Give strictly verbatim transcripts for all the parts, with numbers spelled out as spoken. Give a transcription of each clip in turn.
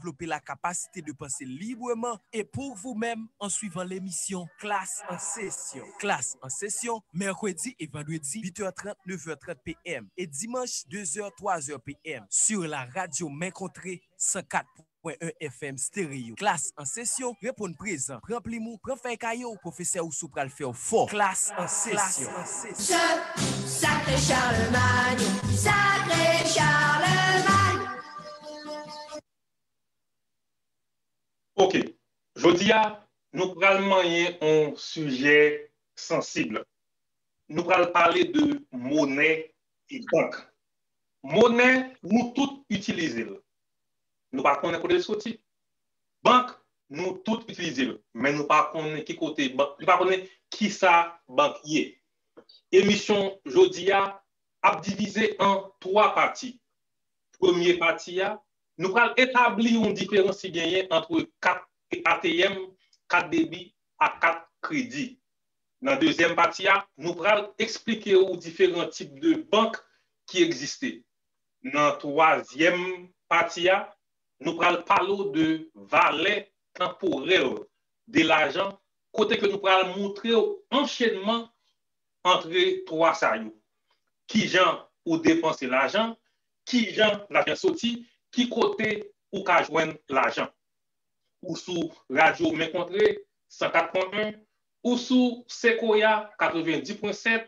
développer la capacité de penser librement et pour vous-même en suivant l'émission Classe en session. Classe en session, mercredi et vendredi, huit heures trente, neuf heures trente P M, et dimanche, deux heures, trois heures P M, sur la radio Main Contrée, cent quatre point un F M stéréo. Classe en session, réponds présent. Pran plim ou, pran fèy kaye w, pwofesè Rousseau pral fè w fò. Classe en session. Sacré Charlemagne, sacré Charlemagne. Ok. Jodi a, nou pral manyen yon sijè sansib. Nou pral pale de monè e bank. Monè, nou tout itilize l. Nou pa konnen kote l soti. Bank, nou tout itilize l, men nou pa konnen ki kote bank, nou pa konnen ki sa bank ye. Emisyon jodi a ap divize an twa pati. Premye pati a, nou pral etabli yon diferans ki genyen ant kat A T M, kat debi ak kat kredi. Nan dezyèm pati a, nou pral eksplike w diferan tip de bank ki egziste. Nan twazyèm pati a, nou pral pale w de valè tanporèl de lajan, kote ke nou pral montre w anchenman antre twa sa yo. Kijan ou depanse lajan, kijan lajan soti, ki kote ou ka jwenn lajan. Ou sou Radyo Men Kontre san kat pwen en, ou sou Sequoia katrevenndis pwen sèt,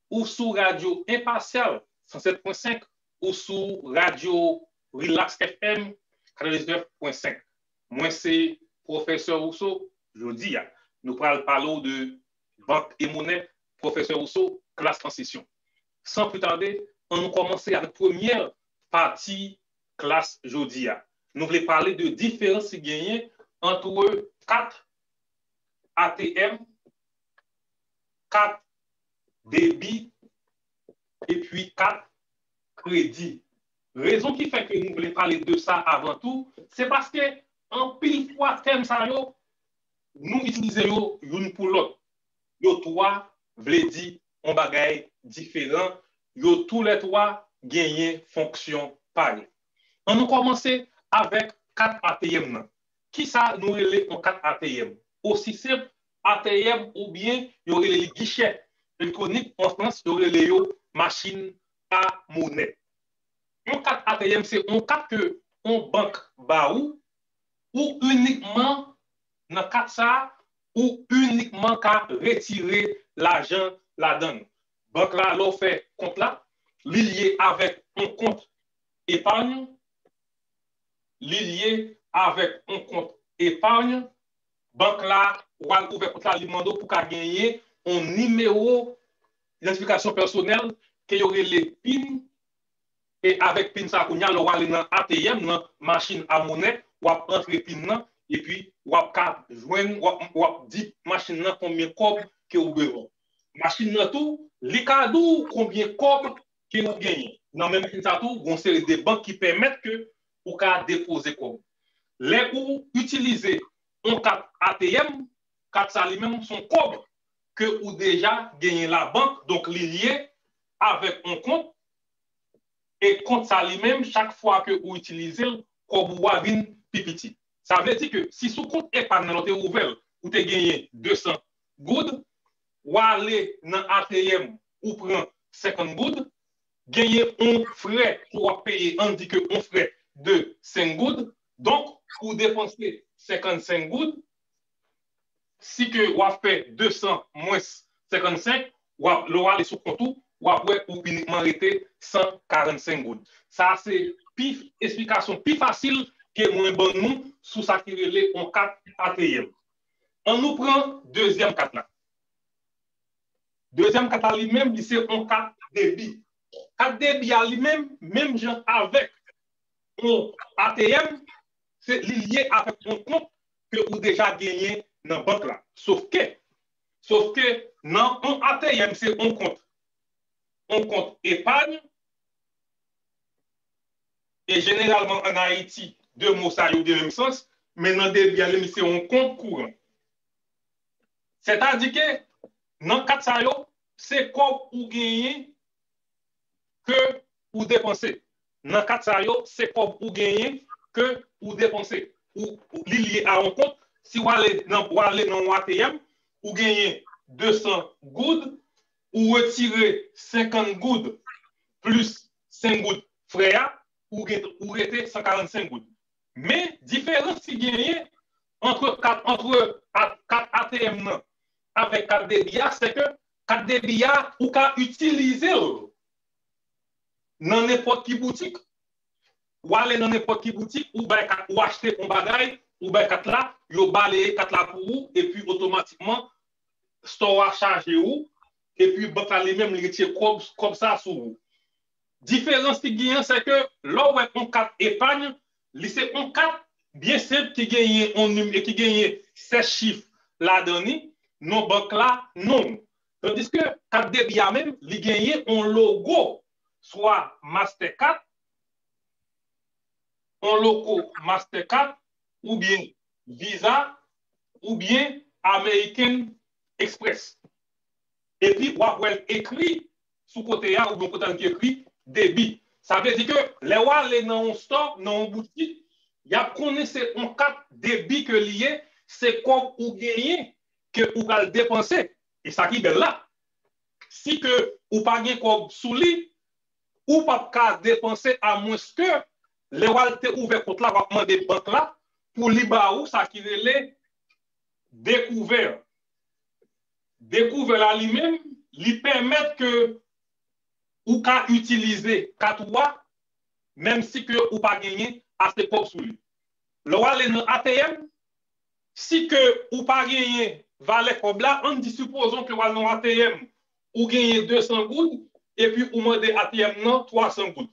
ou sou Radyo Enpasyal san sèt pwen senk, ou sou Radyo Relax F M katrevendiznèf pwen senk. Mwen se Pwofesè Rousseau. Jodi a, nou pral pale w de bank e monè. Pwofesè Rousseau, klas an sesyon. San pli tade, ann nou kòmanse avèk premyè pati klas jodi a. Nou vle pale de diferans ki genyen antre kat A T M, kat debi, epi kat kredi. Rezon ki fè ke nou vle pale de sa avan tou, se paske anpil fwa tèm sa yo, nou itilize yo youn pou lòt. Yo twa vle di yon bagay diferan, yo toulètwa genyen fonksyon pa yo. Ann nou kòmanse avèk kat A T M nan. Kisa nou rele yon kat A T M? Osi senp, A T M oubyen yo rele li gichè elektwonik, an Frans yo rele yo machin a monè. Yon kat A T M se yon kat ke yon bank ba ou, ou inikman nan kat sa a, ou inikman ka retire lajan ladan l. Bank la, lè w fè kont la, li lye avèk yon kont epany, li lye avèk yon kont epany. Bank la, ou al ouvè kont la, li mande w pou ka genyen yon nimewo idantifikasyon pèsonèl ke yo rele pin. E avèk pin sa a, kounye a, lè w ale nan A T M, nan machin a monè, w ap antre pin nan, epi w ap ka jwenn, w ap, w ap di machin nan konbyen kòb ke ou bezwen. Machin nan tou, li ka di w konbyen kòb ke ou genyen. Nan menm machin sa a tou, gen yon seri de bank ki pèmèt ke ou ka depoze kòb. Lè ou itilize yon kat A T M, kat sa li menm se yon kòb ke ou deja genyen labank, donk li lye avèk yon kont, e kont sa li menm, chak fwa ke ou itilize l, kòb ou a vin pi piti. Sa vle di ke si sou kont epany nan lè w te ouvè l, ou te genyen de san goud, w ale nan A T M, ou pran senkant goud, genyen yon frè ke w ap peye, ann di ke yon frè de senk goud, donk ou depanse senkannsenk goud, si ke w ap fè de san mwens senkannsenk, w ap, lè w ale sou kont ou, w ap wè ou inikman rete san karannsenk goud. Sa a se pi, esplikasyon pi fasil ke mwen ban nou sou sa ki rele yon kat A T M. Ann nou pran dezyèm kat la. Dezyèm kat la li menm, li se yon kat debi. Kat debi a li menm, menm jan avèk yon A T M, se li lye avèk yon kont ke ou deja genyen nan bank la. Sof ke, sof ke nan yon A T M se yon kont, yon kont epany, e jeneralman ann Ayiti, de mo sa yo gen menm sans, men nan debi a li menm se yon kont kouran. Sètadi ke nan kat sa yo, se kòb ou genyen ke ou depanse. Nan kat sa yo, se kòb ou genyen ke ou depanse. Ou, ou- li lye a yon kont, si w ale nan, w ale nan yon A T M, ou genyen de san goud, ou retire senkant goud plis senk goud frè a, ou, gen, ou rete san karannsenk goud. Men, diferans ki genyen antre kat, antre a- kat A T M nan avèk kat debi a, se ke kat debi a, ou ka itilize l nan nenpòt ki boutik. Ou ale nan nenpòt ki boutik, ou bay kat, ou achte yon bagay, ou bay kat la, yo baleye kat la pou ou, epi otomatikman, store a chaje ou, epi bank la li menm li retire kòb, kòb sa sou ou. Diferans ki genyen, se ke lè w wè yon kat epany, li se yon kat byen senp ki genyen yon nim e ki genyen sèt chif ladan li, non bank la, non. Tandiske kat debi a menm, li genyen yon logo, swa Mastercard, yon logo Mastercard, oubyen Visa, oubyen American Express. Epi w ap wè l ekri sou kote a, oubyen kote a ki ekri debi. Sa vle di ke lè w ale nan yon store, nan yon boutik, y ap konnen se yon kat debi ke li ye, se kòb ou genyen ke ou pral depanse. E sa ki bèl la. Si ke ou pa gen kòb sou li, ou p ap ka depanse amwenske lè w al te ouvè kont la, w ap mande bank la pou li ba ou sa ki rele dekouvè. Dekouvè la li menm, li pèmèt ke ou ka itilize kat ou a, menm si ke ou pa genyen ase kòb sou li. Lè w ale nan A T M, si ke ou pa genyen valè kòb la, ann di sipozon ke w al nan A T M, ou genyen de san goud, epi ou mande A T M nan twa san goud.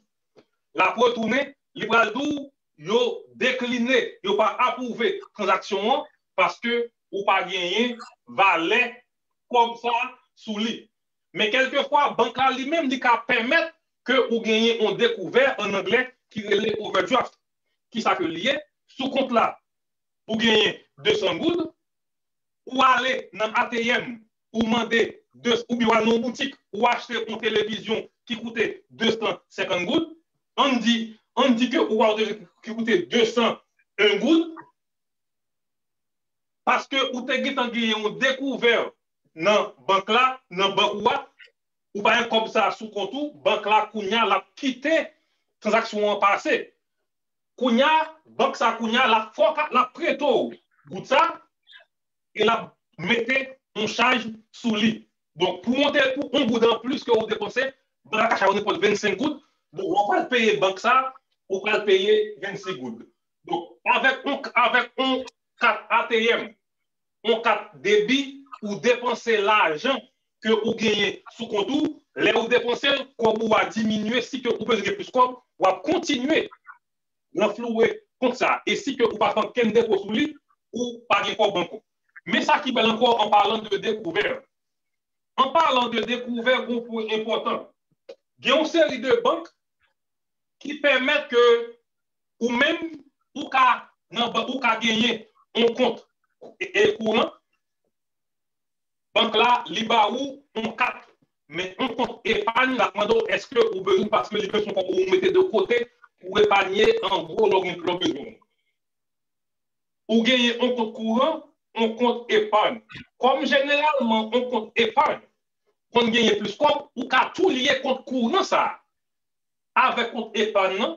L ap retounen, li pral di w, yo dekline, yo pa apwouve tranzaksyon an, paske ou pa genyen valè kòb sa sou li. Men kèlkefwa, bank la li menm, li ka pèmèt ke ou genyen yon dekouvè, an anglè, ki rele overdraft. Kisa ke li ye? Sou kont la, ou genyen de san goud, ou ale nan A T M, ou mande, de, oubyen w al nan yon boutik, ou achte yon televizyon ki koute de san senkant goud, ann di, ann di ke ou wè yon televizyon ki koute de san en goud, paske ou te gentan genyen yon dekouvè nan bank la, nan bank ou a, ou pa gen kòb sa sou kont ou, bank la kounye a l ap kite tranzaksyon an pase. Kounye a, bank sa kounye a, l ap fè w ka, l ap prete w goud sa, e l ap mete yon chaj sou li. Donk, pou monte pou yon goud anplis ke ou depanse, bank la ka chaje w nenpòt vennsenk goud, donk, ou pral peye bank sa, ou pral peye vennsenk goud. Donk, avèk yon, avèk yon kat A T M, yon kat debi, ou depanse lajan ke ou genyen sou kont ou, lè ou depanse l, kòb ou a diminye, si ke ou bezwen gen plis kòb, w ap kontinye ranflouwe kont sa. E si ke ou pa fè ankenn depo sou li, ou pa gen kòb ankò. Men sa ki bèl ankò, an palan de dekouvè. An palan de dekouvè, gon pwen enpòtan. Gen yon seri de bank ki pèmèt ke ou menm, ou ka, nan bank, ou ka genyen yon kont e, e kouran, bank la, li ba ou yon kat, men yon kont epany, l ap mande w èske ou bezwen, paske li bezwen kòb ou mete de kote pou epanye, an gwo, lè w gen, lè w bezwen. Ou genyen yon kont kouran, yon kont epany. Kòm jeneralman yon kont epany konn genyen plis kòb, ou ka tou lye kont kouran sa a avèk kont epany nan,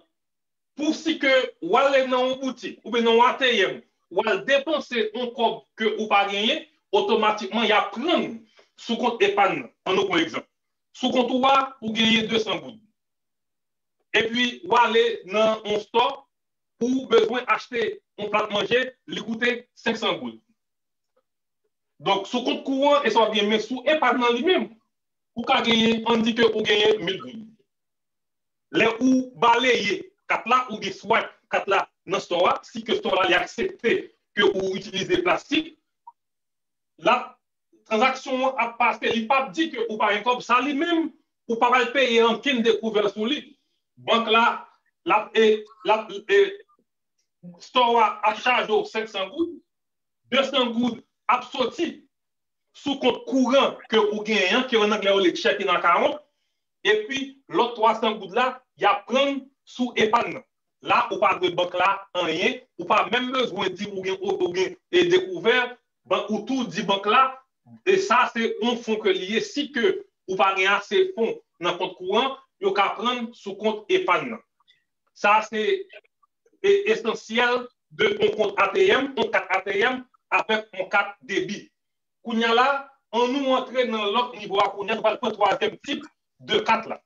pou si ke w ale nan yon boutik oubyen nan yon A T M, w al depanse yon kòb ke ou pa genyen, otomatikman y ap pran l sou kont epany nan. Ann nou pran egzanp. Sou kont ou a, ou genyen de san goud. Epi, w ale nan yon store, ou bezwen achte yon plat manje, li koute senk san goud. Donk, sou kont kouran, e sa w ap gen, men sou epany nan li menm, ou ka genyen, ann di ke ou genyen mil goud. Lè ou baleye kat la, ou gen swipe kat la nan store a, si ke store la li aksepte ke ou itilize plastik, l ap, tranzaksyon an ap pase, li p ap di ke ou pa gen kòb, sa li menm, ou pa pral peye ankenn dekouvè sou li. Bank la, l ap, e, l ap, e, store a ap chaje w senk san goud, de san goud ap soti sou kont kouran ke ou genyen an, ke an anglè yo rele checking account, epi lòt twa san goud la, y ap pran l sou epany nan. la ou pa dwe bank la anyen, ou pa menm bezwen di ou gen, ou gen e dekouvè, bank, ou tou di bank la, e sa se yon fon ke li ye, si ke ou pa gen ase fon nan kont kouran, yo ka pran sou kont epa'n nan. Sa se e, esansyèl de yon kont A T M, yon kat A T M avèk yon kat debi. Kounye a la, an nou antre nan lòt nivo a kounye a, nou pral pran twazyèm tip de kat la.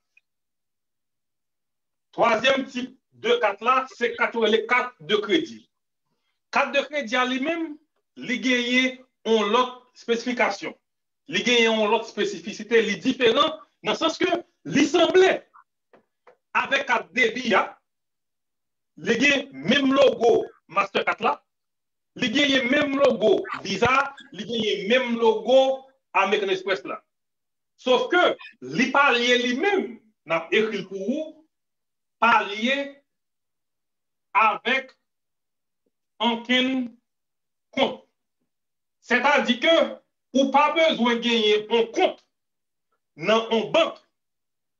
Twazyèm tip de kat la, se kat yo rele kat de kredi. Kat de kredi a li menm, li genyen yon lòt espesifikasyon. Li genyen yon lòt espesifisite, li diferan nan sans ke li sanble avèk kat debi a, li gen menm logo Mastercard la, li genyen menm logo Visa, li genyen menm logo American Express la. Sof ke li pa lye li menm, n ap ekri l pou ou, pa lye avèk ankenn kont. Sètadi ke ou pa bezwen genyen yon kont nan yon bank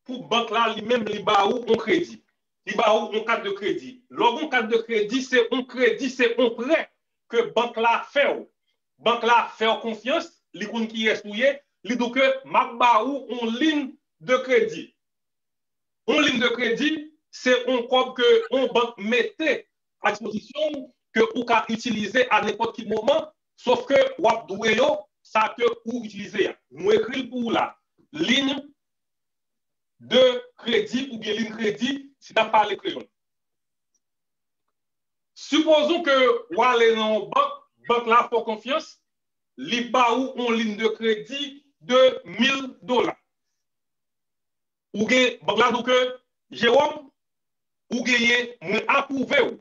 pou bank la li menm li ba ou yon kredi. Li ba ou yon kat de kredi. Lè w gen yon kat de kredi, se yon kredi, se yon prè ke bank la fè w. Bank la fè w konfyans, li konn kiyès ou ye, li di w ke m ap ba ou yon liy de kredi. Yon liy de kredi, se yon kòb ke yon bank mete a dispozisyon w, ke ou ka itilize a nenpòt ki moman, sof ke w ap dwe yo sa ke ou itilize a. Nou ekri l pou ou la. Liy de kredi oubyen liy kredi, si n ap pale kreyòl. Sipozon ke w ale nan yon bank, bank la fè w konfyans, li ba ou yon liy de kredi de mil dola. Ou gen, bank la di w ke, Jewòm, ou genyen, mwen apwouve w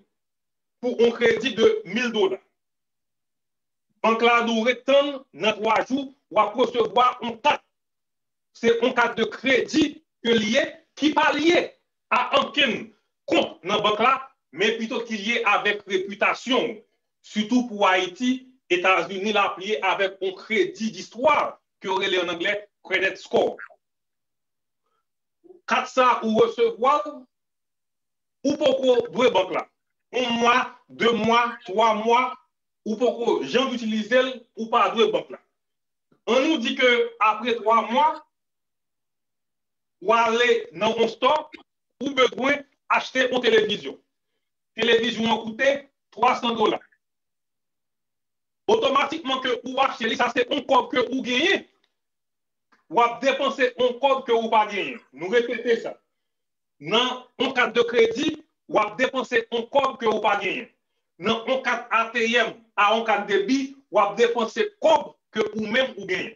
pou yon kredi de mil dola. Bank la di w ret tann, nan twa jou, w ap resevwa yon kat. Se yon kat de kredi ke li ye, ki pa lye a ankenn kont nan bank la, men pito ki lye avèk repitasyon w. Sitou pou Ayiti, Etazini, l ap lye avèk yon kredi distwa, ke yo rele an anglè credit score. Kat sa ou resevwa l, ou poko dwe bank la. Yon mwa, de mwa, twa mwa, ou poko janm itilize l, ou pa dwe bank la. An nou di ke apre twa mwa, w ale nan yon store, ou bezwen achte yon televizyon. Televizyon an koute twa san dola. Otomatikman ke ou achte li, sa se yon kòb ke ou genyen. W ap depanse yon kòb ke ou pa genyen. Nou repete sa. Nan yon kat de kredi, w ap depanse yon kòb ke ou pa genyen. Nan yon kat A T M a yon kat debi, w ap depanse kòb ke ou menm ou genyen.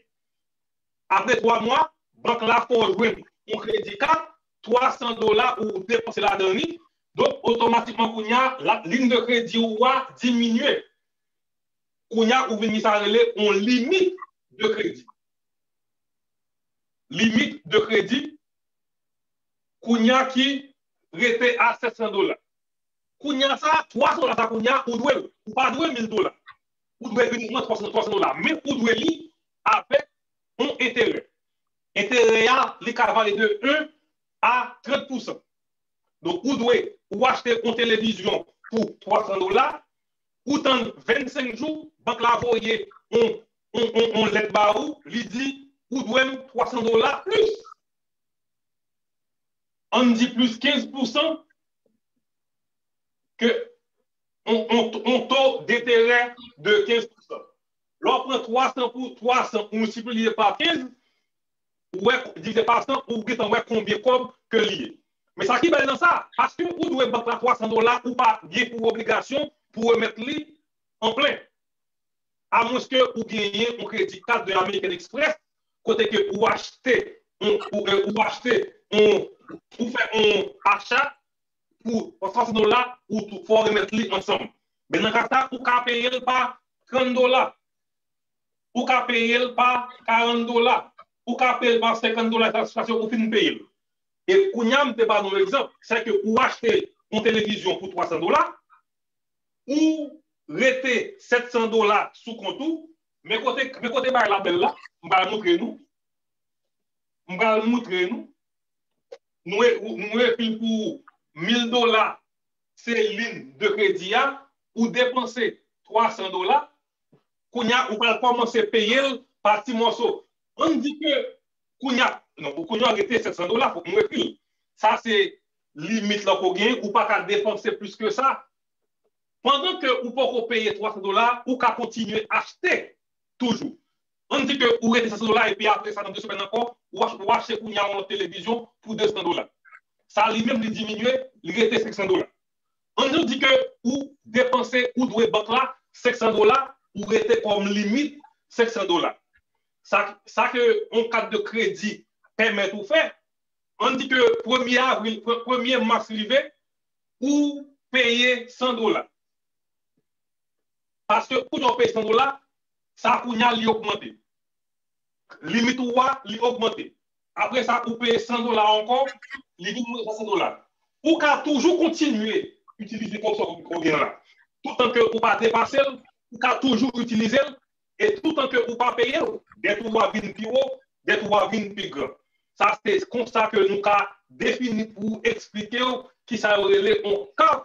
Apre twa mwa, bank la fè w jwenn yon kredi kat, twa san dola ou depanse ladan li. Donk, otomatikman kounye a, la, liy de kredi ou a diminye. Kounye a, ou vin gen sa rele yon limit de kredi. Limit de kredi, kounye a ki rete a sèt san dola. Kounye a sa, twa san dola sa kounye a, ou dwe l. Ou pa dwe mil dola. Ou dwe inikman twa san, twa san dola. Men ou dwe li avèk yon enterè. Enterè a, li ka varye de en a trant pousan. Donk, ou dwe, ou achte yon televizyon pou twa san dola, ou tann vennsenk jou, bank la voye yon, yon, yon, yon lèt ba ou, li di, ou dwe m twa san dola plis. Ann di plis kenz pousan, ke yon, yon, yon to denterè de kenz pousan. Lè w pran twa san pou twa san, ou miltipliye pa kenz, ou wè, divize pa san, ou gentan wè konbyen kòb ke li ye. Men sa ki bèl nan sa, paske ou dwe bank la twa san dola, ou pa gen pou obligasyon pou remèt li an plen. Amwenske ou genyen yon kredi kat de American Express, kote ke ou achte, ou, ou, eh, ou achte, ou, ou fè yon acha pou twa san dola, ou tou, fò w remèt li ansanm. Men nan ka sa, ou ka peye l pa trant dola. Ou ka peye l pa karant dola. Ou ka peye l pa senkant dola, sa, sa se ou fin peye l. E kounye a, m te ba nou egzanp, se ke ou achte yon televizyon pou twa san dola, ou rete sèt san dola sou kont ou, men kote, men kote bagay la bèl la, m pral montre nou. M pral montre nou. Nou, nou ekri pou mil dola se liy de kredi a, ou depanse twa san dola, kounye a, ou pral kòmanse peye l pa ti mòso. Ann di ke kounye a, non, pou kounye a rete sèt san dola, fòk nou ekri l. Sa se limit lan ke w genyen, ou pa ka depanse plis ke sa. Pandan ke ou poko peye twa san dola, ou ka kontinye achte toujou. Ann di ke ou rete sèt san dola, epi apre sa, nan de semèn ankò, ou ach-, ou achte kounye a yon lòt televizyon pou de san dola. Sa li menm, li diminye, li rete senk san dola. Ann nou di ke ou depanse, ou dwe bank la senk san dola, ou rete kòm limit senk san dola. Sa, sa ke yon kat de kredi pèmèt ou fè, ann di ke premye avril, pre-, premye mas rive, ou peye san dola. Paske kounye a w peye san dola, sa kounye a li ogmante. Limit ou a, li ogmante. Apre sa, ou peye san dola ankò, li vin mwen san dola. Ou ka toujou kontinye itilize kòb sa w gen la. Toutan ke ou pa depase l, ou ka toujou itilize l, e toutan ke ou pa peye l, dèt ou a vin pi wo, dèt ou a vin pi gran. Sa se konsa ke nou ka defini pou eksplike w kisa yo rele yon kat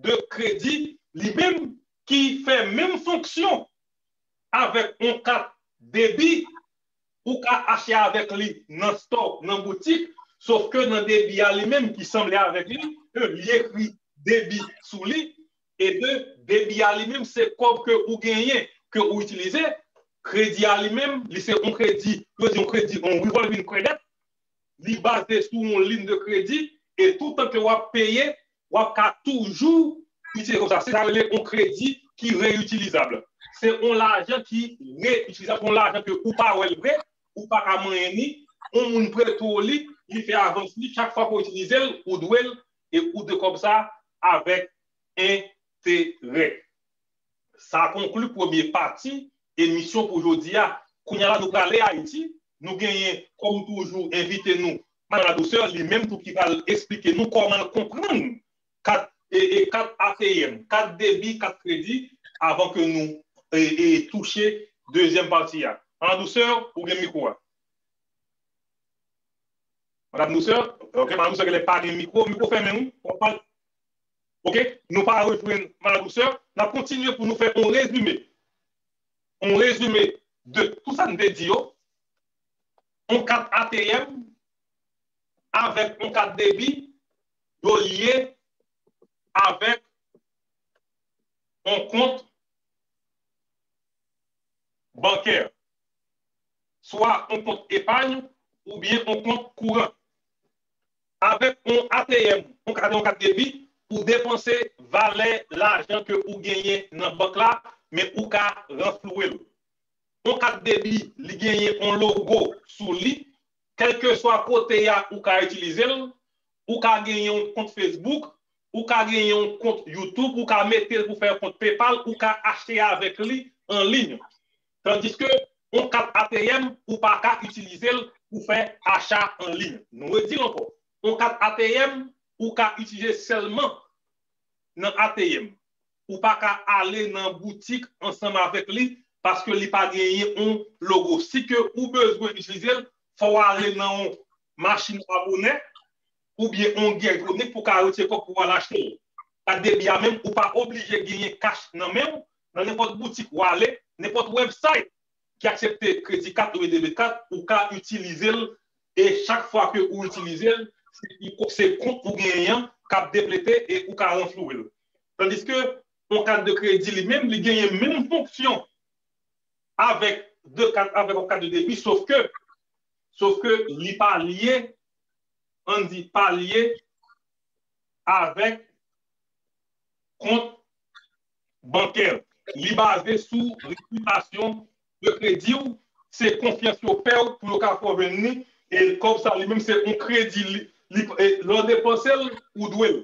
de kredi, li menm ki fè menm fonksyon avèk yon kat debi, ou ka achte avèk li nan store, nan boutik, sof ke nan debi a li menm ki sanble avèk li, e, li ekri debi sou li, e de, debi a li menm se kòb ke ou genyen, ke ou itilize, kredi a li menm, li se yon kredi, yo di yon kredi, yon revolving credit, li baze sou yon liy de kredi, e toutan ke w ap peye, w ap ka toujou itilize kòb sa. Se sa rele yon kredi ki reyitilizab. Se yon lajan ki reyitilizab, se yon lajan ke ou pa wè l vre, ou pa ka manyen ni, yon moun prete w li, li fè avans li, chak fwa ke w itilize l, ou dwe l, e ou dwe kòb sa avèk enterè. Sa konkli premye pati emisyon pou jodi a. Kounye a la, nou prale Ayiti. Nou genyen, kòm toujou, envite nou, Madam Ladouceur, li menm tou ki pral eksplike nou kòman l konprann kat, e, e, kat A T M, kat debi, kat kredi, avan ke nou, e, e, touche dezyèm pati a. Madam Ladouceur, ou gen mikwo a. Madam Douceur, ok, Madam Douceur genlè pa gen mikwo, mikwo fèmen wi. W ap pale. Ok, nou pa rejwenn Madam Douceur, n ap kontinye pou nou fè yon rezime. Yon rezime de tout sa n te di yo. Yon kat A T M avèk yon kat debi, yo lye avèk yon kont bankè, swa yon kont epay oubyen yon kont kouran. Avèk yon A T M, yon kat, yon kat debi, ou depanse valè lajan ke ou genyen nan bank la, men ou ka ranflouwe l. Yon kat debi, li genyen yon logo sou li, kèlkeswa kote a ou ka itilize l, ou ka genyen yon kont Facebook, ou ka genyen yon kont YouTube, ou ka mete l pou fè yon kont PayPal, ou ka achte avèk li an liy. Tandiske yon kat A T M, ou pa ka itilize l pou fè acha an liy. Nou redi l ankò. Yon kat A T M, ou ka itilize sèlman nan A T M. Ou pa ka ale nan boutik ansanm avèk li paske li pa genyen yon logo. Si ke ou bezwen itilize l, fò w ale nan yon machin a bonè oubyen yon gilè elektwonik pou w ka retire kòb pou w al achte l. Kat debi a menm, ou pa oblije genyen kach nan men w. Nan nenpòt boutik w ale, nenpòt website ki aksepte kredi kat oubyen debit kat, ou ka itilize l, e chak fwa ke ou itilize l, se, se kont ou genyen an k ap deplete e ou ka ranflouwe l. Tandiske yon kat de kredi li menm, li genyen menm fonksyon avèk de kat, avèk yon kat de debi, sof ke, sof ke li pa lye, ann di, pa lye avèk kont bankè. Li baze sou repitasyon de kredi w, se konfyans yo fè w pou yo ka fè w jwenn li, e kòb sa li menm se yon kredi, li, li, e lè w depanse l, ou dwe l.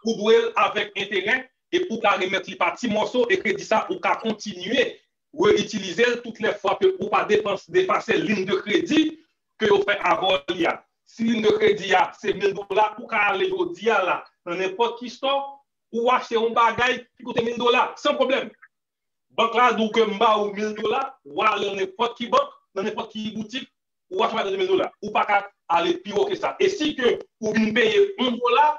Ou dwe l avèk enterè, e ou ka remèt li pa ti mòso, e kredi sa ou ka kontinye reyitilize l tout lè fwa ke ou pa depans-, depase liy de kredi ke yo fè avè w li a. Si liy de kredi a se mil dola, ou ka ale jodi a la nan nenpòt ki store, ou achte yon bagay ki koute mil dola san pwoblèm. Bank la di w ke m ba ou mil dola, ou ale nan nenpòt ki bank, nan nenpòt ki boutik, ou achte yon bagay de mil dola. Ou pa ka ale pi wo ke sa. E si ke ou vin peye yon dola,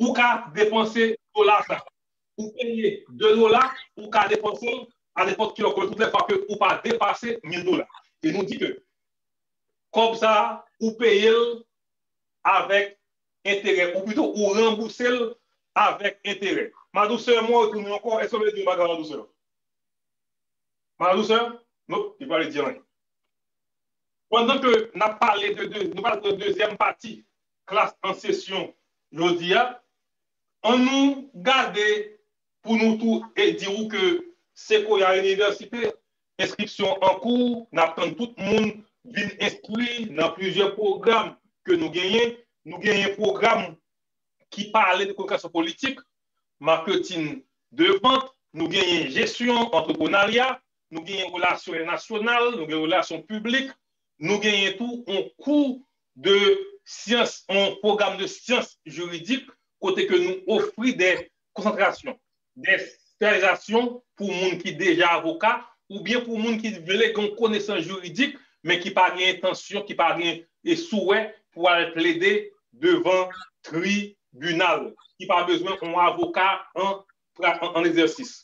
ou ka depanse dola sa. Ou peye de dola, ou ka depanse l a nenpòt ki lòt kote, tout lè fwa ke ou pa depase mil dola. E nou di ke kòb sa a, ou peye l avèk enterè, ou pito ou ranbouse l avèk enterè. Madousè, mwen retounen ankò, èske w vle di yon bagay, Madousè? Madousè? Non, li pa vle di anyen. Pandan ke n ap pale de, de, nou pral pran dezyèm pati klas an sesyon jodi a, ann nou gade pou nou tou e di w ke Sequoia Université, enskripsyon an kou, n ap tann tout moun vin enskri nan plizyè pwogram ke nou genyen. Nou genyen pwogram ki pale de kominikasyon politik, maketin de vant, nou genyen jesyon, antreprenarya, nou genyen relasyon entènasyonal, nou genyen relasyon piblik, nou genyen tou yon kou de syans, yon pwogram de syans jiridik, kote ke nou ofri de konsantrasyon, de espesyalizasyon pou moun ki deja avoka, oubyen pou moun ki vle gen yon konesans jiridik, men ki pa gen entansyon, ki pa gen e souwè pou al plede devan tribinal, ki pa bezwen yon avoka an, an, an egzèsis.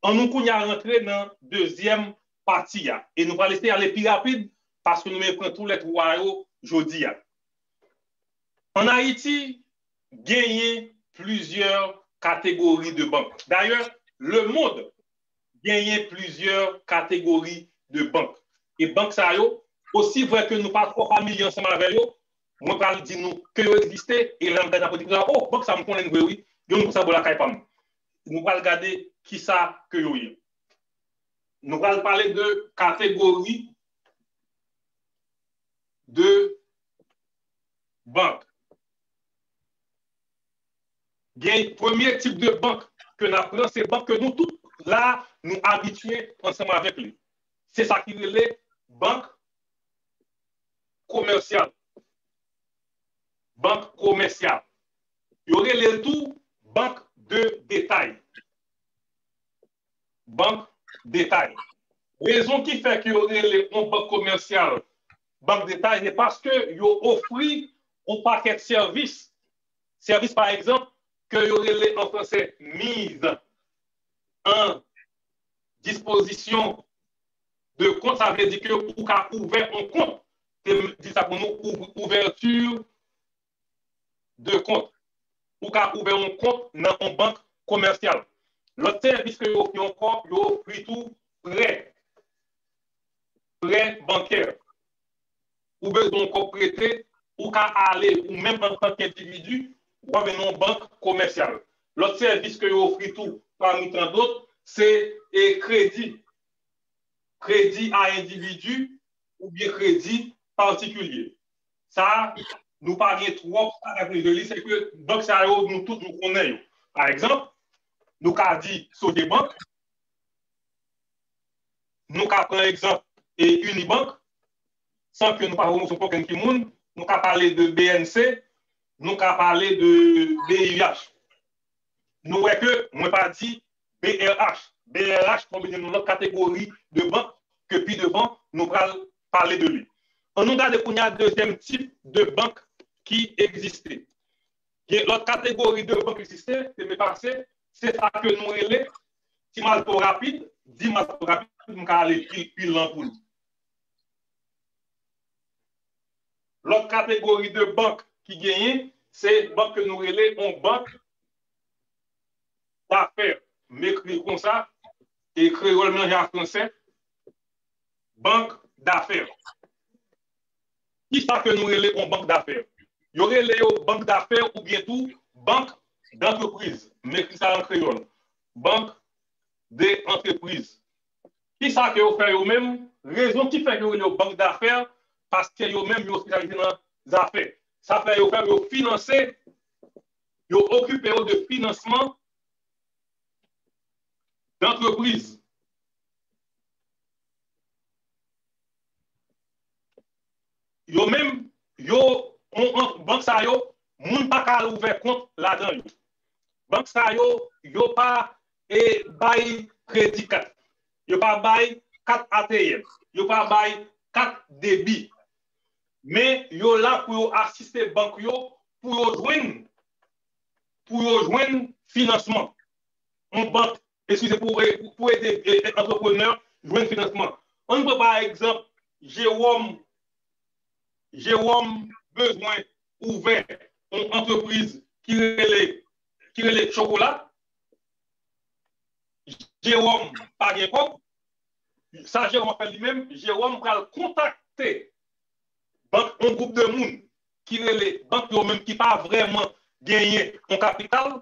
Ann nou kounye a rantre nan dezyèm pati a. E nou pral eseye ale pi rapid, paske nou menm pran tou lè twa yo jodi a. Ann Ayiti, genyen plizyè kategori de bank. Dayè, lemonn genyen plizyè kategori de bank. E bank sa yo, osi vrè ke nou pa twò familye ansanm avè yo, mwen pral di nou ke yo egziste, e lè n ap gade nan politik la, oh, bank sa m konnen l vre wi, gen youn konsa bò lakay pa m. Nou pral gade kisa ke yo ye. Nou pral pale de kategori de bank. Gen premye tip de bank ke n ap pran, se bank ke nou tout la, nou abitye ansanm avèk li. Se sa ki rele bank komèsyal. Bank komèsyal. Yo rele l tou bank de detay. Bank detay. Rezon ki fè ke yo rele yon bank komèsyal bank detay, se paske yo ofri yon pakèt sèvis. Sèvis, pa egzanp, ke yo rele an fransè mise en disposition de compte, sa vle di ke ou ka ouvè yon kont. Te di sa pou nou, ouv-, ouverture de compte. Ou ka ouvè yon kont nan yon bank komèsyal. Lòt sèvis ke yo ofri ankò, yo ofri tou prè. Prè bankè. Ou bezwen yon kòb prete, ou ka ale, ou menm antanke endividi, w ap vin nan yon bank komèsyal. Lòt sèvis ke yo ofri tou, pami tan dòt, se, e, kredi. Kredi a endividi oubyen kredi patikilye. Sa, nou pa gen twòp sa k ap rive li, se ke bank sa yo, nou tout nou konnen yo. Pa egzanp, nou ka di Sogebank, nou ka pran egzanp e Unibank, san ke nou pa pwomosyon okenn ki moun, nou ka pale de B N C, nou ka pale de B I H. Nou wè ke mwen pa di B R H. B R H tonbe nan yon lòt kategori de bank ke pi devan nou pral pale de li. Ann nou gade kounye a dezyèm tip de bank ki egziste. Gen lòt kategori de bank egziste, te me pase, se sa ke nou rele, si m al twò rapid, di m al twò rapid, m ka ale pi, pi lan pou nou. Lòt kategori de bank ki genyen, se bank ke nou rele yon bank dafè. M ekri l konsa, e kreyòl melanje a fransè, bank dafè. Kisa ke nou rele yon bank dafè? Yo rele yo bank dafè oubyen tou bank dantrepriz. M ekri sa an kreyòl. Bank de antrepriz. Kisa ke yo fè yo menm? Rezon ki fè yo rele yo bank dafè, paske yo menm yo espesyalize nan zafè. Sa fè yo fè yo finanse, yo okipe yo de finansman dantrepriz. Yo menm, yo, on, on, bank sa yo, moun pa ka al ouvè kont ladan yo. Bank sa yo, yo pa, e, bay kredi kat. Yo pa bay kat A T M. Yo pa bay kat debi. Men yo la pou yo asiste bank yo, pou yo jwenn pou yo jwenn finansman. Yon bank, eskize, pou, pou ede, e, antreprenè jwenn finansman. Ann pran pa egzanp Jewòm. Jewòm bezwen ouvè yon antrepriz ki rele, ki rele Chokola. Jewòm pa gen kòb. Sa Jewòm ap fè li menm, Jewòm pral kontakte bank, yon gwoup de moun ki rele bank yo menm ki pa vrèman genyen yon kapital.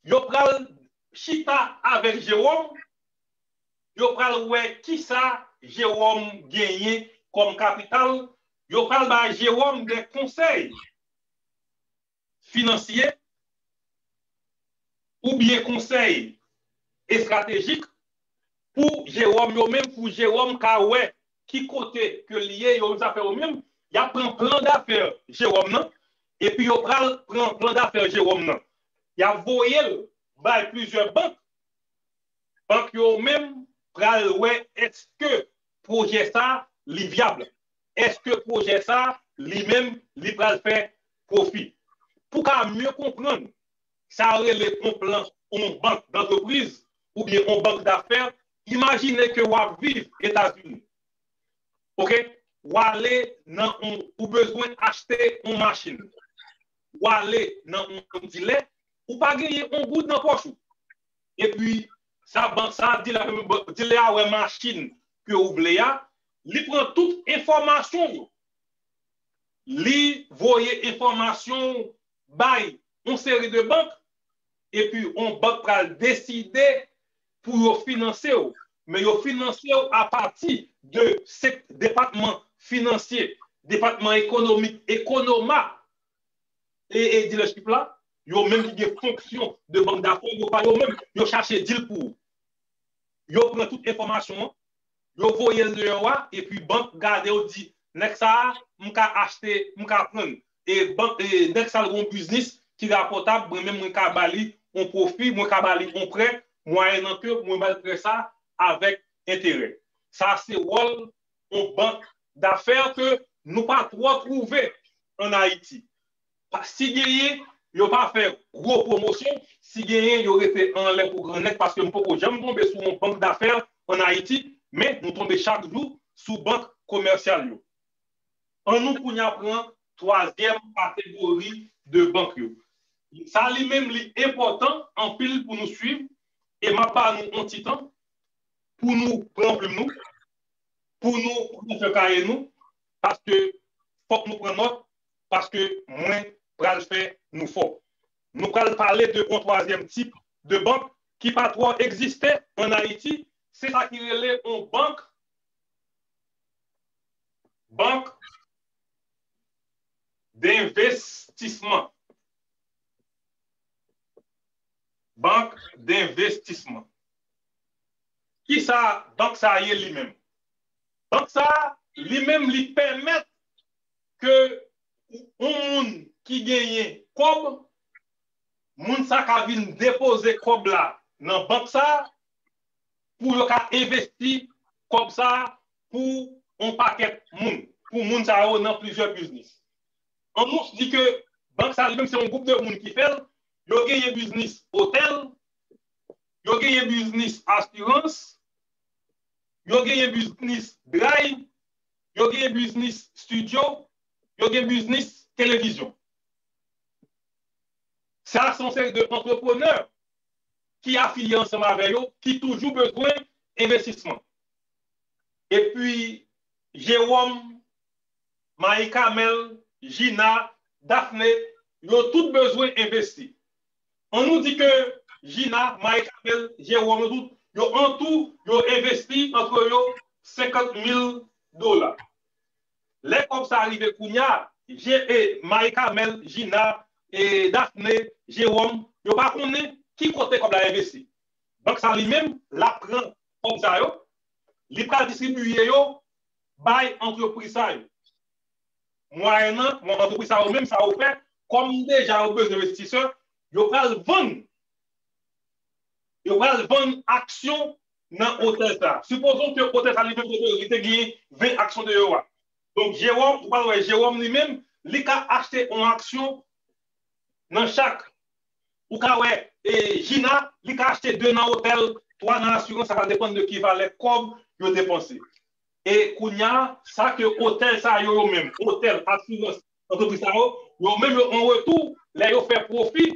Yo pral chita avèk Jewòm, yo pral wè kisa Jewòm genyen kòm kapital, yo pral bay Jewòm de konsèy finansye oubyen konsèy estratejik pou Jewòm yo menm, pou Jewòm ka wè ki kote ke l ye, yo menm zafè yo menm, y ap pran plan dafè Jewòm nan, epi yo pral pran plan dafè Jewòm nan. Y ap voye l bay plizyè bank, bank yo menm pral wè èske pwojè sa li vyab, èske pwojè sa li menm li pral fè pwofi. Pou ka mye konprann sa rele yon plan, yon bank dantrepriz oubyen yon bank dafè, imajine ke w ap viv Etazini. Oke? W ale nan yon, ou bezwen achte yon machin. W ale nan yon dilè, ou pa genyen yon goud nan pòch ou. Epi, sa bank sa, dilè a, dilè a wè machin ke ou vle a, li pran tout enfòmasyon yo. Li voye enfòmasyon bay yon seri de bank, epi yon bank pral deside pou yo finanse w. Men yo finanse w apati de se depatman finansye, depatman ekonomik, ekonoma, e, e dealership la, yo menm ki gen fonksyon de bank dafè, yo pa yo menm, yo chache deal pou ou. Yo pran tout enfòmasyon an, yo voye l deyò a, epi bank gade yo di, nèg sa a, m ka achte, m ka prann. E bank, e nèg sa a gon biznis ki rapòtab, mwen menm mwen ka ba li yon pwofi, mwen ka ba li yon prè, mwayennan ke mwen ba l prè sa avèk enterè. Sa se wòl yon bank dafè ke nou pa twò twouve ann Ayiti. Pa, si genyen, yo pa fè gwo pwomosyon, si genyen, yo rete anlè pou grannèg, paske m poko janm tonbe sou yon bank dafè ann Ayiti, men nou tonbe chak jou sou bank komèsyal yo. Ann nou kounye a pran twazyèm kategori de bank yo. Sa li menm li enpòtan anpil pou nou swiv, e m ap ba nou yon ti tan pou nou pran plim nou, pou nou pran fè kaye nou, paske fòk nou pran nòt, paske mwen pral fè nou fò. Nou pral pale de yon twazyèm tip de bank ki pa twò egziste ann Ayiti, se sa ki rele yon bank, bank denvestisman. Bank denvestisman. Kisa bank sa ye li menm? Bank sa, li menm, li pèmèt ke yon moun ki genyen kòb, moun sa ka vin depoze kòb la nan bank sa, pou yo ka envesti kòb sa pou yon pakèt moun, pou moun sa yo nan plizyè biznis. Ann nou di ke bank sa li menm se yon gwoup de moun ki fè l, yo genyen biznis otèl, yo genyen biznis asirans, yo genyen biznis dray, yo genyen biznis estidyo, yo gen biznis televizyon. Sa se yon seri de antreprenè ki afilye ansanm avè yo, ki toujou bezwen envestisman. Epi, Jewòm, Mayi Kamèl, Jina, Dafne, yo tout bezwen envesti. Ann nou di ke Jina, Mayi Kamèl, Jewòm, yo tout, yo antou, yo envesti antre yo senkant mil dola. Lè kòb sa rive kounye a, Je-, e, Mayi Kamèl, Jina, e, Dafne, Jewòm, yo pa konnen ki kote kòb la envesti. Bank sa li menm, l ap pran kòb sa yo, li pral distribiye yo bay antrepriz sa yo. Mwayennan, mwen, antrepriz sa yo menm, sa yo fè, kòm deja yo bezwen envestisè, yo pral vann, yo pral vann aksyon nan otèl sa. Sipozon ke otèl sa li menm li te genyen ven aksyon deyò a. Donk, Jewòm, ou pral wè Jewòm li menm, li ka achte yon aksyon nan chak ou ka wè, e, Gina, li ka achte de nan otèl, twa nan asirans, sa va depann de ki valè kòb yo depanse. E kounye a, sa ke otèl sa yo, yo menm, otèl, asirans, antrepriz sa yo, yo menm yo an retou, lè yo fè pwofi,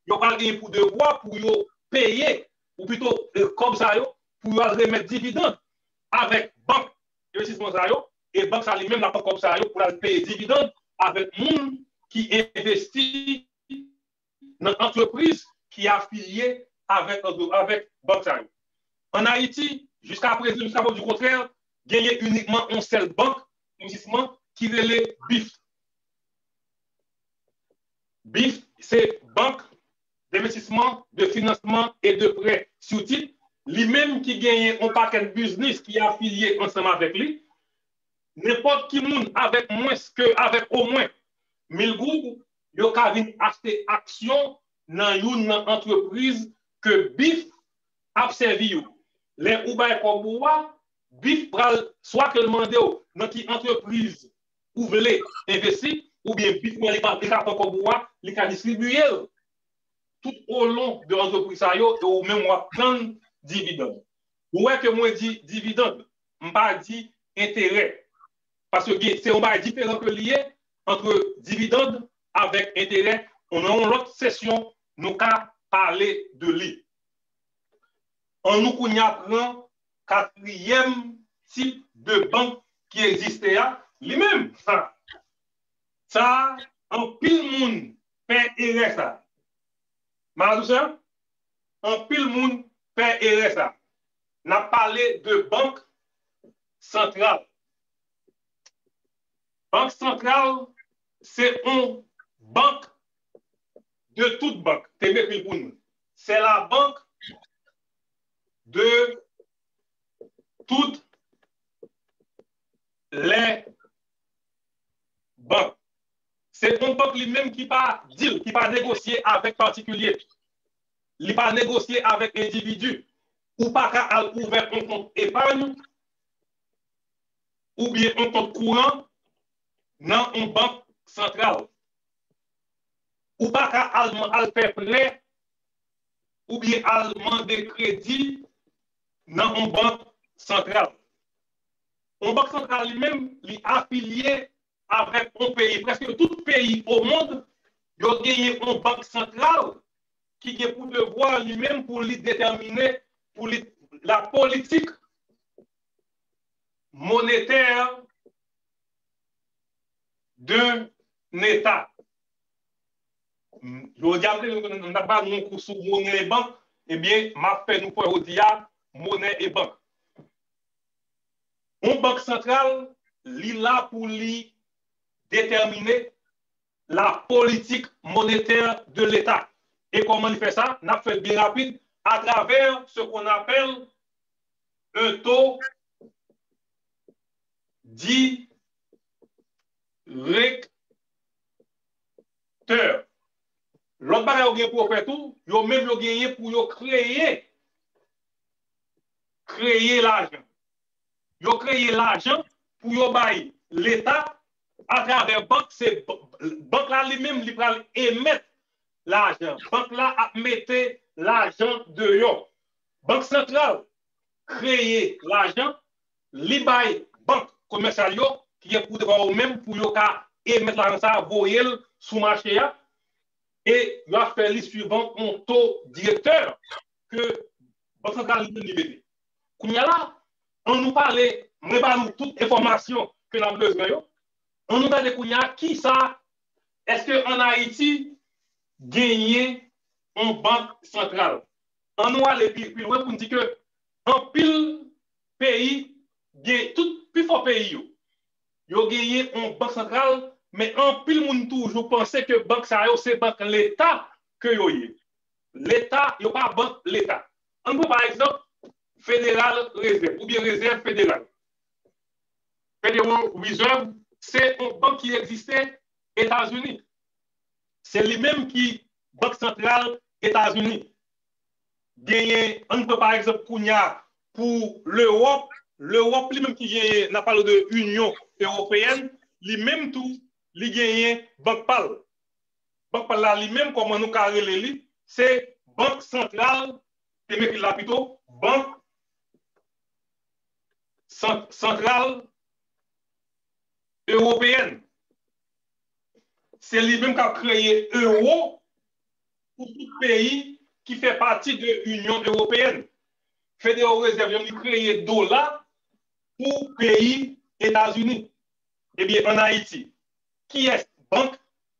yo pral genyen pou devwa pou yo peye, ou pito, e, kòb sa yo, pou yo al remèt dividann avèk bank envestisman sa yo, e bank sa li menm l ap pran kòb sa yo pou l al peye dividann avèk moun ki envesti nan antrepriz ki afilye avèk, avèk bank sa yo. Ann Ayiti, jiska prezan, jiska prèv di kontrè, genyen inikman yon sèl bank envestisman ki rele bif. Bif se Banque d'Investissement, de Financement et de Prêts sou Titres, li menm ki genyen yon pakèt biznis ki afilye ansanm avèk li. Nenpòt ki moun avèk mwens ke, avèk omwen mil goud, yo ka vin achte aksyon nan youn nan antrepriz ke bif ap sèvi yo. Lè ou bay kòb ou a, bif pral swa ke l mande w nan ki antrepriz ou vle envesti, oubyen bif mwen li pa, li ka pran kòb ou a, li ka distribiye l tout olon de antrepriz sa yo, e ou menm w ap tann dividann. Ou wè ke mwen di dividann, m pa di enterè. Paske gen, se yon bagay diferan ke li ye, ant dividann avèk enterè. Nan yon lòt sesyon, nou ka pale de li. Ann nou kounye a pran katriyèm tip de bank ki egziste a, li menm. Sa, sa, anpil moun fè erè sa. Maladou sa, anpil moun fè erè sa. N ap pale de bank santral. Bank santral, se yon bank de tout bank. Te m ekri l pou nou. C'est la banque de toutes les banques. Se yon bank li menm ki pa deal, ki pa negosye avèk patikilye. Li pa negosye avèk endividi. Ou pa ka al ouvè yon kont epany oubyen yon kont kouran nan yon bank santral. Ou pa ka al, al fè prè oubyen al mande kredi nan yon bank santral. Yon bank santral li menm, li afilye avèk yon peyi. Prèske tout peyi o mond, yo genyen yon bank santral ki gen pou devwa li menm pou li detèmine, pou li, la politique monétaire d'un État. Jodi a, m te, m t ap ba nou yon kou sou monè e bank, ebyen, m ap fè nou kwè jodi a, monè e bank. Yon bank santral, li la pou li detèmine la politique monétaire de l'État. E kòman li fè sa? N ap fè l byen rapid, à travers ce qu'on appelle un taux directeur. Lòt bagay yo gen pou yo fè tou, yo menm yo genyen pou yo kreye, kreye lajan. Yo kreye lajan pou yo bay Leta atravè bank, se b-, bank la li menm li pral emèt lajan. Bank la ap mete lajan deyò. Bank santral kreye lajan, li bay bank komèsyal yo, ki gen pou devwa yo menm pou yo ka emèt lajan sa a, voye l sou mache a, e yo ap fè li suivan yon to direktè ke Bank Santral li menm li mete. Kounye a la, ann nou pale, mwen ba nou tout enfòmasyon ke n ap bezwen yo. Ann nou gade kounye a, kisa, èske ann Ayiti genyen yon bank santral? Ann nou ale pi, pi lwen pou n di ke anpil peyi gen, tout pifò peyi yo, yo genyen yon bank santral, men anpil moun toujou panse ke bank sa yo se bank Leta ke yo ye. Leta, yo pa bank Leta. Ann pran pa egzanp Federal Reserve oubyen Rezèv Federal. Federal Reserve, se yon bank ki egziste Etazini. Se li menm ki Bank Santral Etazini. Genyen, ann pran pa egzanp kounye a pou Lewòp, Lewòp li menm ki genyen, n ap pale de Inyon Ewopeyèn, li menm tou, li genyen bank pa l. Bank pa l la li menm, kòman nou ka rele li, se Bank Santral, te m ekri l la pito, Bank Sant- Santral Ewopeyèn. Se li menm k ap kreye ewo pou tout peyi ki fè pati de Inyon Ewopeyèn. Federal Reserve li kreye dola pou peyi Etazini. Ebyen, ann Ayiti, kiyès bank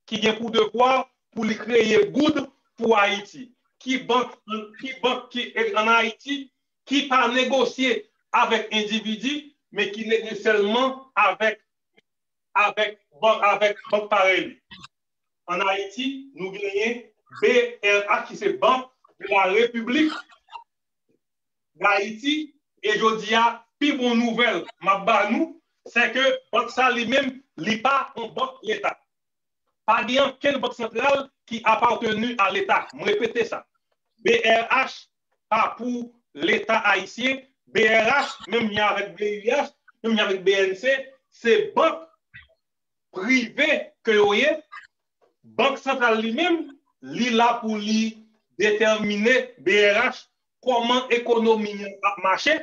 ki gen pou devwa pou li kreye goud pou Ayiti? Ki bank, ki bank ki ann Ayiti ki pa negosye avèk endividi, men ki negosye sèlman avèk, avèk, bank, avèk bank parèy li? Ann Ayiti, nou genyen B R H, ki se Bank de la Repiblik Dayiti, e jodi a, pi bon nouvèl m ap ba nou, se ke bank sa li menm, li pa yon bank Leta. Pa gen ankenn bank santral ki apateni a Leta. M repete sa. B R H pa pou Leta ayisyen. B R H, menm jan avèk B U H, menm jan avèk B N C, se bank prive ke yo ye. Bank santral li menm, li la pou li detèmine, B R H, kòman ekonomi an ap mache,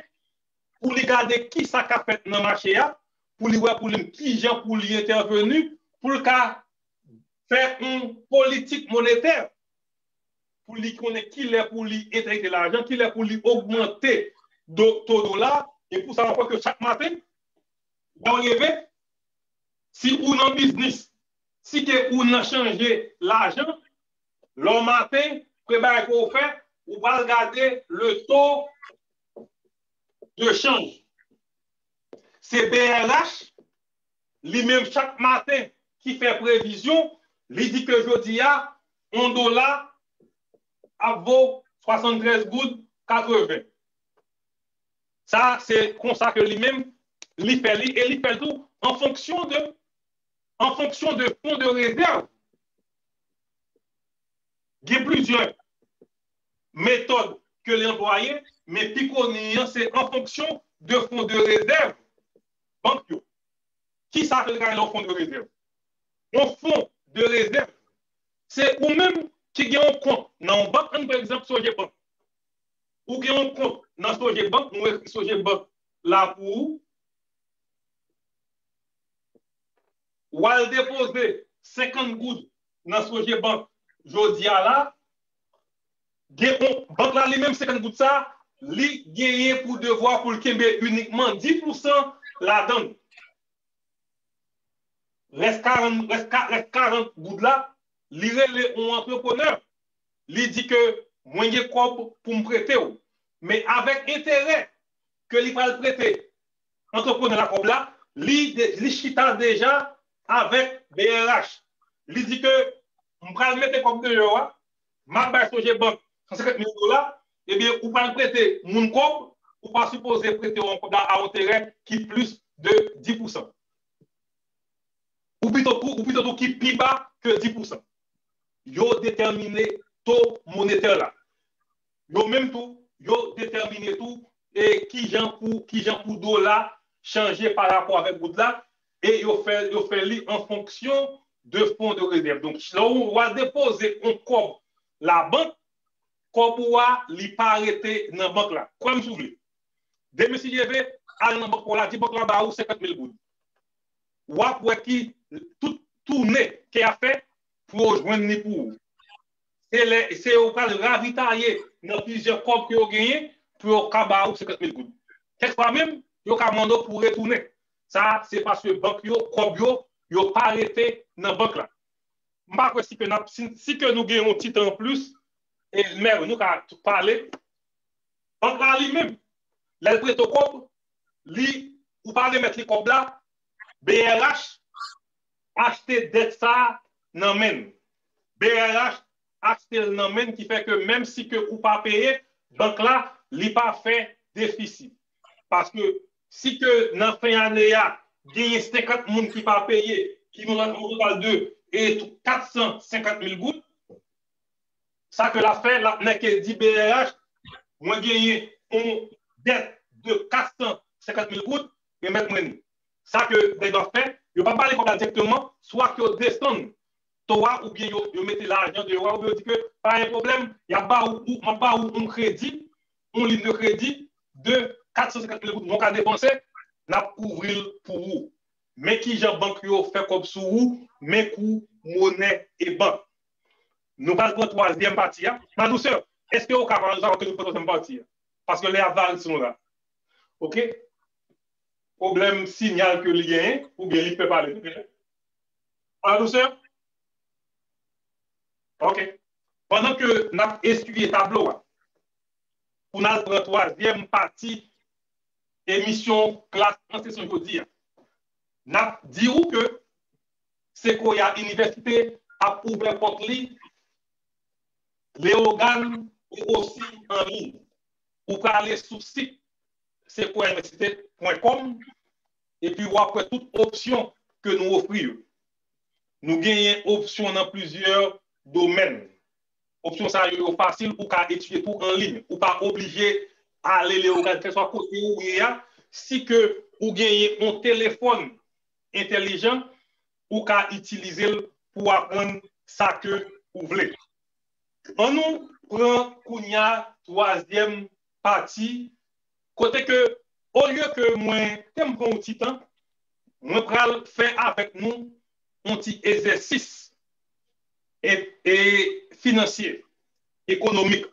pou li gade ki sa k ap fèt nan mache a, pou li wè pou li ki jan pou li entèveni, pou l ka fè yon politik monetè, pou li konnen ki lè pou li entèkte lajan, ki lè pou li ogmante do, to dola, e pou sa, w ap wè ke chak maten, lè w leve, si ou nan biznis, si ke ou nan chanje lajan, lè w maten, premye bagay ke w fè, ou pral gade le taux de change. Se B R H, li menm chak maten, ki fè previzyon, li di ke jodi a, yon dola ap vo swasanntrèz goud katreven. Sa, se konsa ke li menm, li fè li, e li fè l tou an fonksyon de, an fonksyon de fon de rezèv. Gen plizyè metòd ke li anplwaye, men pi koni an, se an fonksyon de fon de rezèv bank yo. Ki sa ke li ka rele yon fon de rezèv? Yon fon de rezèv, se ou menm ki gen yon kont nan yon bank, ann pran egzanp Sogebank. Ou gen yon kont nan Sogebank, nou ekri Sogebank la pou ou. W al depoze senkant goud nan Sogebank jodi a la, gen yon, bank la li menm senkant goud sa, li genyen pou devwa pou l kenbe inikman dis pousan ladan l. Rès karant, rès ka, rès karant goud la, li rele yon antreprenè. Li di ke mwen gen kòb pou m prete w. Men avèk enterè ke li pral prete antreprenè la kòb la, li, de- li chita deja avèk B R H. Li di ke m pral mete kòb deyò a, m ap bay Sogebank san senkant mil dola, ebyen, ou pral prete moun kòb, ou pa sipoze prete yon kòb la a yon enterè ki plis de dis pousan. Ou pito tou, ou pito tou ki pi ba ke dis pousan. Yo detèmine to monetè la. Yo menm tou, yo detèmine tou e kijan pou, kijan pou dola chanje pa rapò avèk goud la, e yo fè, yo fè li an fonksyon de fon de rezèv. Donk, lè w al depoze yon kòb labank, kòb ou a, li pa rete nan bank la. Kwè m si w vle. Demen si Dye vle, al nan bank ou la, di bank la ba ou senkant mil goud. W ap wè ki tout tounen ke y ap fè pou yo jwenn li pou ou. Se lè, se yo pral ravitaye nan plizyè kòb ke yo genyen pou yo ka ba ou senkant mil goud. Kèk fwa menm, yo ka mande w pou retounen. Sa, se paske bank yo, kòb yo, yo pa rete nan bank la. M pa kwè si ke n ap, si, si ke nou gen yon ti tan anplis, e, men nou ka pale. Bank la li menm, lè l prete w kòb, li, ou pa remèt li kòb la, B R H achte dèt sa a nan men l. B R H achte l nan men l, ki fè ke menm si ke ou pa peye, bank la, li pa fè defisi. Paske si ke nan fen ane a, genyen senkant moun ki pa peye, ki nan yon total de, e, kat san senkant mil goud, sa ke l ap fè, l ap nèke di B R H, mwen genyen yon dèt de kat san senkant mil goud, remèt mwen li. Sa ke nèg yo ap fè, yo pa ba li kòb la dirèkteman, swa ke yo desann to a, oubyen yo, yo mete lajan deyò a, oubyen yo di ke pa gen pwoblèm, y ap ba ou, ou, m ap ba ou yon kredi, yon liy de kredi de kat san senkant mil goud, mwen ka depanse, n ap kouvri l pou ou. Men kijan bank yo fè kòb sou ou, men kou monè e bank. Nou pral pran twazyèm pati a. Madousè, èske ou ka pale sa ke nou pran twazyèm pati a? Paske lè a vari sou nou la. Oke? Pwoblèm sinyal ke li genyen, oubyen li pè pale. Madousè? Oke. Pandan ke n ap eswiye tablo a, pou n al pran twazyèm pati emisyon klas an sesyon jodi a. N ap di ou ke Sequoia Université ap ouvè pòt li Leyogàn e osi an liy. Ou prale sou sit sequoia université point com epi w ap wè tout opsyon ke nou ofri yo. Nou genyen opsyon nan plizyè domèn. Opsyon sa yo, yo fasil, ou ka etidye tou an liy. Ou pa oblije ale Leyogàn, kèlswa kote ou ye a. Si ke ou genyen yon telefòn entèlijan, ou ka itilize l pou aprann sa ke ou vle. An nou pran kounye a twazyèm pati, kote ke, olye ke mwen te m pran yon ti tan, mwen pral fè avèk nou yon ti egzèsis e, e finansye, ekonomik.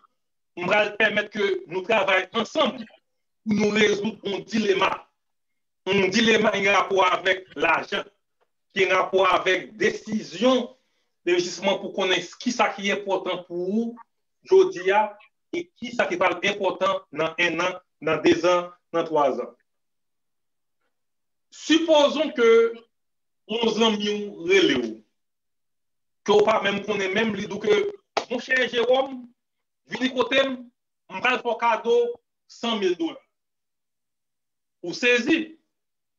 M pral pèmèt ke nou travay ansanm pou nou rezoud yon dilema. Yon dilema ki gen rapò avèk lajan, ki gen rapò avèk desizyon envestisman pou konnen kisa ki enpòtan pou ou jodi a e kisa ki pral enpòtan nan en an, nan dezan, nan twazan. Sipozon ke yon zanmi w rele w, ke w pa menm konnen menm, li di w ke, monchè Jewòm, vini kote m, m pral fè w kado san mil dola. Ou sezi.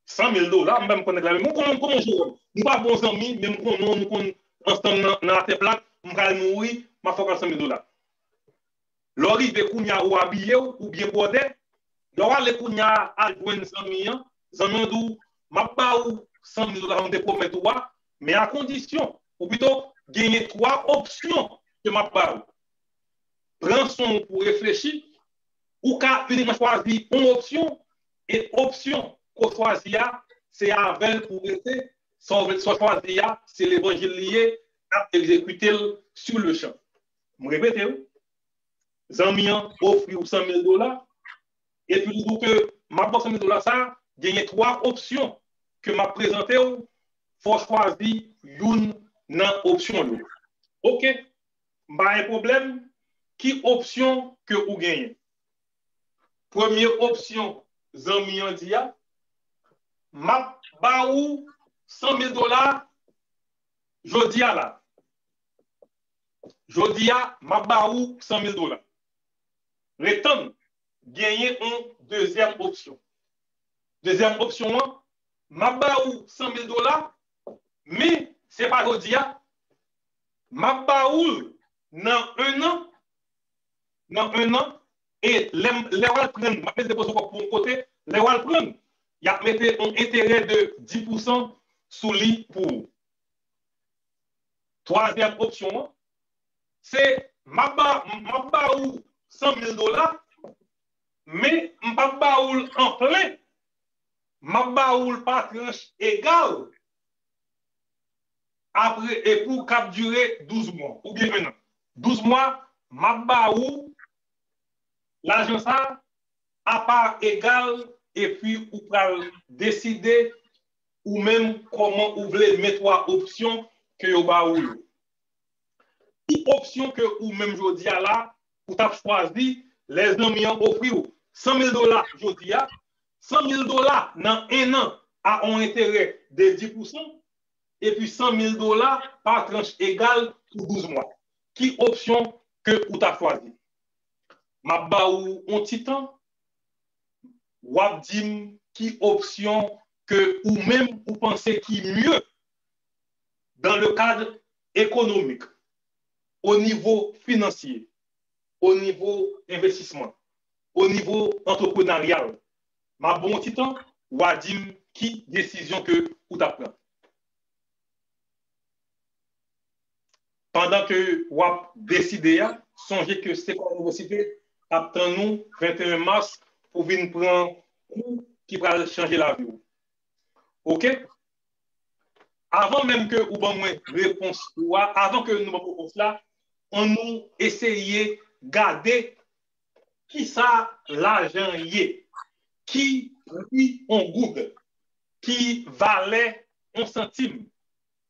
San mil dola, m pa menm konnen nèg la menm. Ou konnen m kòman Jewòm. Nou pa bon zanmi, men m konnen w, nou konn ansanm nan, nan latè plat, m pral mouri, m ap fè w kado san mil dola. Lè w rive kounye a, ou abiye w, ou byen bwòdè. Lè w ale kounye a, al jwenn zanmi an, zanmi an di w, m ap ba ou san mil dola sa m te pwomèt ou a, men a kondisyon, ou pito genyen twa opsyon ke m ap ba ou. Pran son w pou w reflechi, ou ka inikman chwazi yon opsyon, e opsyon ke w chwazi a, se avè l pou w rete, sa w, sa w chwazi a, se levanjil li ye, n ap egzekite l sur le champ. M repete w, zanmi an ofri w san mil dola, epi li di w ke m ap ba w san mil dola sa, genyen twa opsyon ke m ap prezante w, fò w chwazi youn nan opsyon yo. Oke, m pa gen pwoblèm, ki opsyon ke ou genyen? Premye opsyon zanmi an di a, m ap ba ou san mil dola jodi a la. Jodi a, m ap ba ou san mil dola. Ret tann, genyen yon dezyèm opsyon. Dezyèm opsyon an, m ap ba ou san mil dola, men se pa jodi a. M ap ba ou l nan en an, nan en an, e lè, lè w al pran l, m ap mete depoze w pou yon kote, lè w al pran l, y ap mete yon enterè de dis pousan sou li pou ou. Twazyèm opsyon an, se m ap ba, m ap ba ou san mil dola, men m p ap ba ou l an plen, m ap ba ou l pa tranch egal, apre, e pou k ap dire douz mwa, oubyen en an. Douz mwa, m ap ba ou lajan sa a pa egal, epi ou pral deside ou menm kòman ou vle men twa opsyon ke yo ba ou yo. Ki opsyon ke ou menm jodi a la, ou t ap chwazi lè zanmi an ofri w san mil dola jodi a, san mil dola nan en an a yon enterè de dis pousan, epi san mil dola pa tranch egal pou douz mwa? Ki opsyon ke ou t ap chwazi? M ap ba ou yon ti tan, w ap di m ki opsyon ke ou menm ou panse ki mye dans le cadre économique, o nivo finansye, o nivo envestisman, o nivo antreprenaryal. M ap ba w yon ti tan, w a di m ki desizyon ke ou t ap pran. pandan ke w ap deside a, sonje ke se kòm inivèsite ap tann ou venteyen mas pou vin pran kou ki pral chanje lavi w. Oke? Avan menm ke ou ban mwen repons ou a, avan ke nou ban mwen repons la, ann nou eseye gade kisa lajan ye, ki pri on goud, ki valè on santim,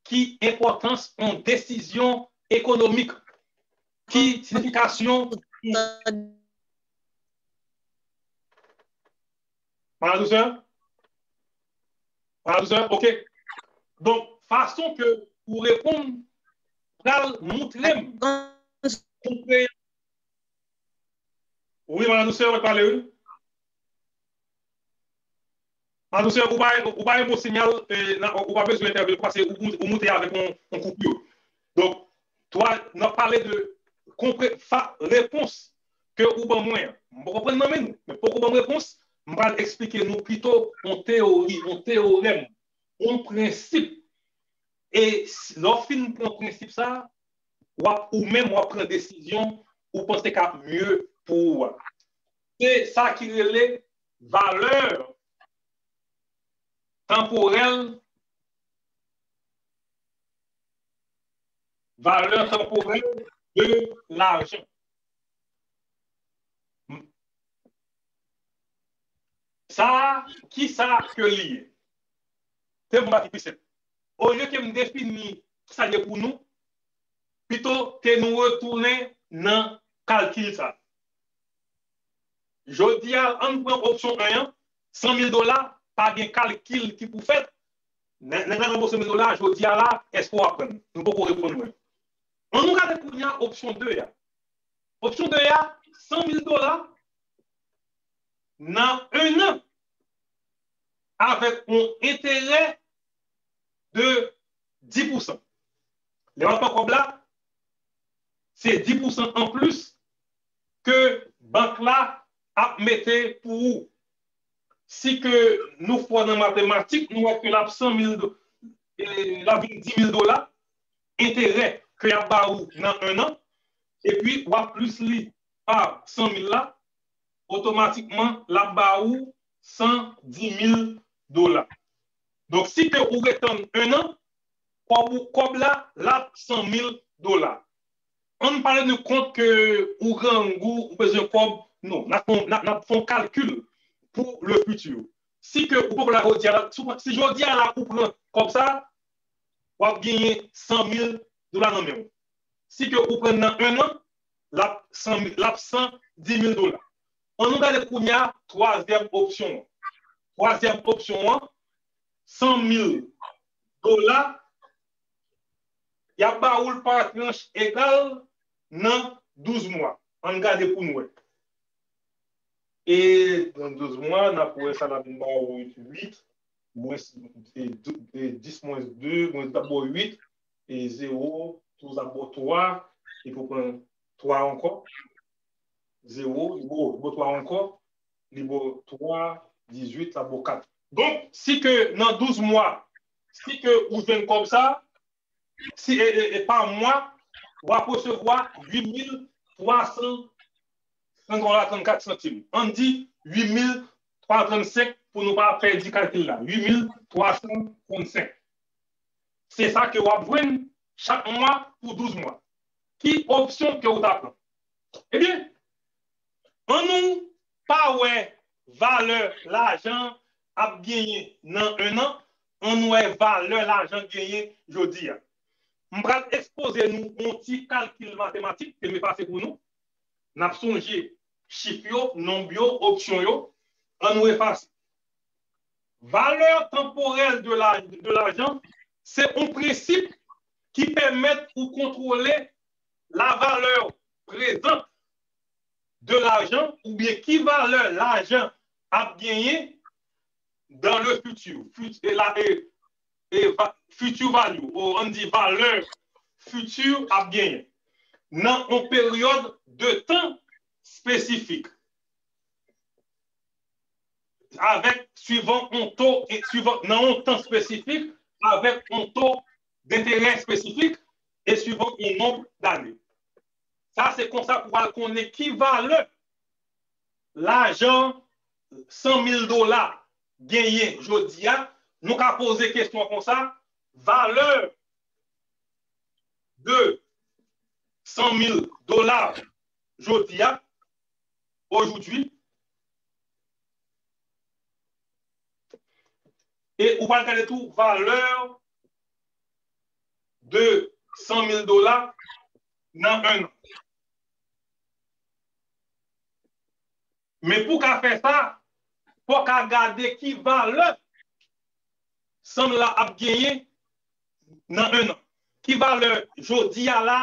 ki enpòtans on desizyon ekonomik, ki siyifikasyon. Madam Douceur? Madam Douceur, oke. Donk, fason ke ou reponn pral moutre m konpreyan. Wi, Madam Douceur, w ap pale, wi. Madam Douceur, ou pa, ou pa gen bon siyal, eh, nan, ou pa bezwen entèveni, paske ou, ou, ou moute avèk yon, yon koupi. Donk, twa, n ap pale de konpre, fa, repons ke ou ban mwen an. M poko pran nan men nou, men poko ban m repons, m pral eksplike nou pito yon teyori, yon teyorèm, yon prensip. E s, lè w fin pran prensip sa, w ap, ou menm, w ap pran desizyon ou panse k ap mye pou ou a. Se sa ki rele valè tanporèl, valè tanporèl de lajan. Sa, kisa ke li ye? Te m pati pi senp. Olye ke m defini kisa l ye pou nou, pito ke nou retounen nan kalkil sa. Jodi a, ann pran opsyon en an, san mil dola, pa gen kalkil ki pou fèt. Nèg, nèg la ranbourse mil dola, jodi a la, èske w ap pran l? Nou poko reponn mwen. Ann nou gade kounye a opsyon de a. Opsyon de a, san mil dola nan en an, avèk yon enterè de dis pousan. Lè w ap pran kòb la, se dis pousan anplis ke bank la ap mete pou ou. Si ke nou fò nan matematik, nou wè ke l ap san mil do, e, l ap vin dis mil dola, enterè ke y ap ba ou nan en an, epi w ap plis li pa san mil la, otomatikman, l ap ba ou san dis mil dola. Donk, si ke ou ret tann en an, kòb ou, kòb la, l ap san mil dola. Ann pa rann nou kont ke ou grangou, ou bezwen kòb. Non, n ap fè, n ap, n ap fè yon kalkil pou le futur. Si ke ou poko la jodi a la, si, si jodi a la ou pran kòb sa, w ap genyen san mil dola nan men w. Si ke ou pran nan en an, l ap san, l ap san dis mil dola. Ann nou gade kounye a twazyèm opsyon an. Twazyèm opsyon an, san mil dola, y ap ba ou l pa tranch egal nan douz mwa. Ann gade pou n wè. E nan douz mwa, n ap wè sa l ap vin ba ou uit, mwens, e, dou-, e, dis mwens de, mwens, l ap ba w uit, e zewo, douz ap ba w twa, epi w pran twa ankò, zewo, li ba w, li ba w twa ankò, li ba w twa, dizuit, l ap ba w kat. Donk, si ke nan douz mwa, si ke ou jwenn kòb sa, si, e, e, e pa mwa, w ap resevwa uit mil twa san trant dola trannkat santim. Ann di uit mil twa san trannsenk pou nou pa pèdi kalkil la. Uit mil twa san trannsenk. Se sa ke w ap jwenn chak mwa pou douz mwa. Ki opsyon ke w ta pran? Ebyen, ann nou pa wè valè lajan ap genyen nan en an, ann wè valè lajan genyen jodi a. M pral ekspoze nou yon ti kalkil matematik ke m efase pou nou. N ap sonje chif yo, nonb yo, opsyon yo. Ann nou efase. Valè tanporèl de la, de lajan, se yon prensip ki pèmèt ou kontwole la valè prezant de lajan oubyen ki valè lajan ap genyen dans le futur. Fut-, e la, e, e va-, future value, ou ann di valè futur ap genyen nan yon peryòd de tan espesifik. Avèk, suivan yon to, e suivan, nan yon tan espesifik, avèk yon to denterè espesifik, e suivant yon nonb dane. Sa se konsa pou w al konnen ki valè lajan san mil dola genyen jodi a. Nou ka poze kesyon konsa, valè de san mil dola jodi a, aujourd'hui, e ou pral gade tou valè de san mil dola nan en an. Men pou w ka fè sa, fò w ka gade ki valè san mil la ap genyen nan en an. Ki valè jodi a la,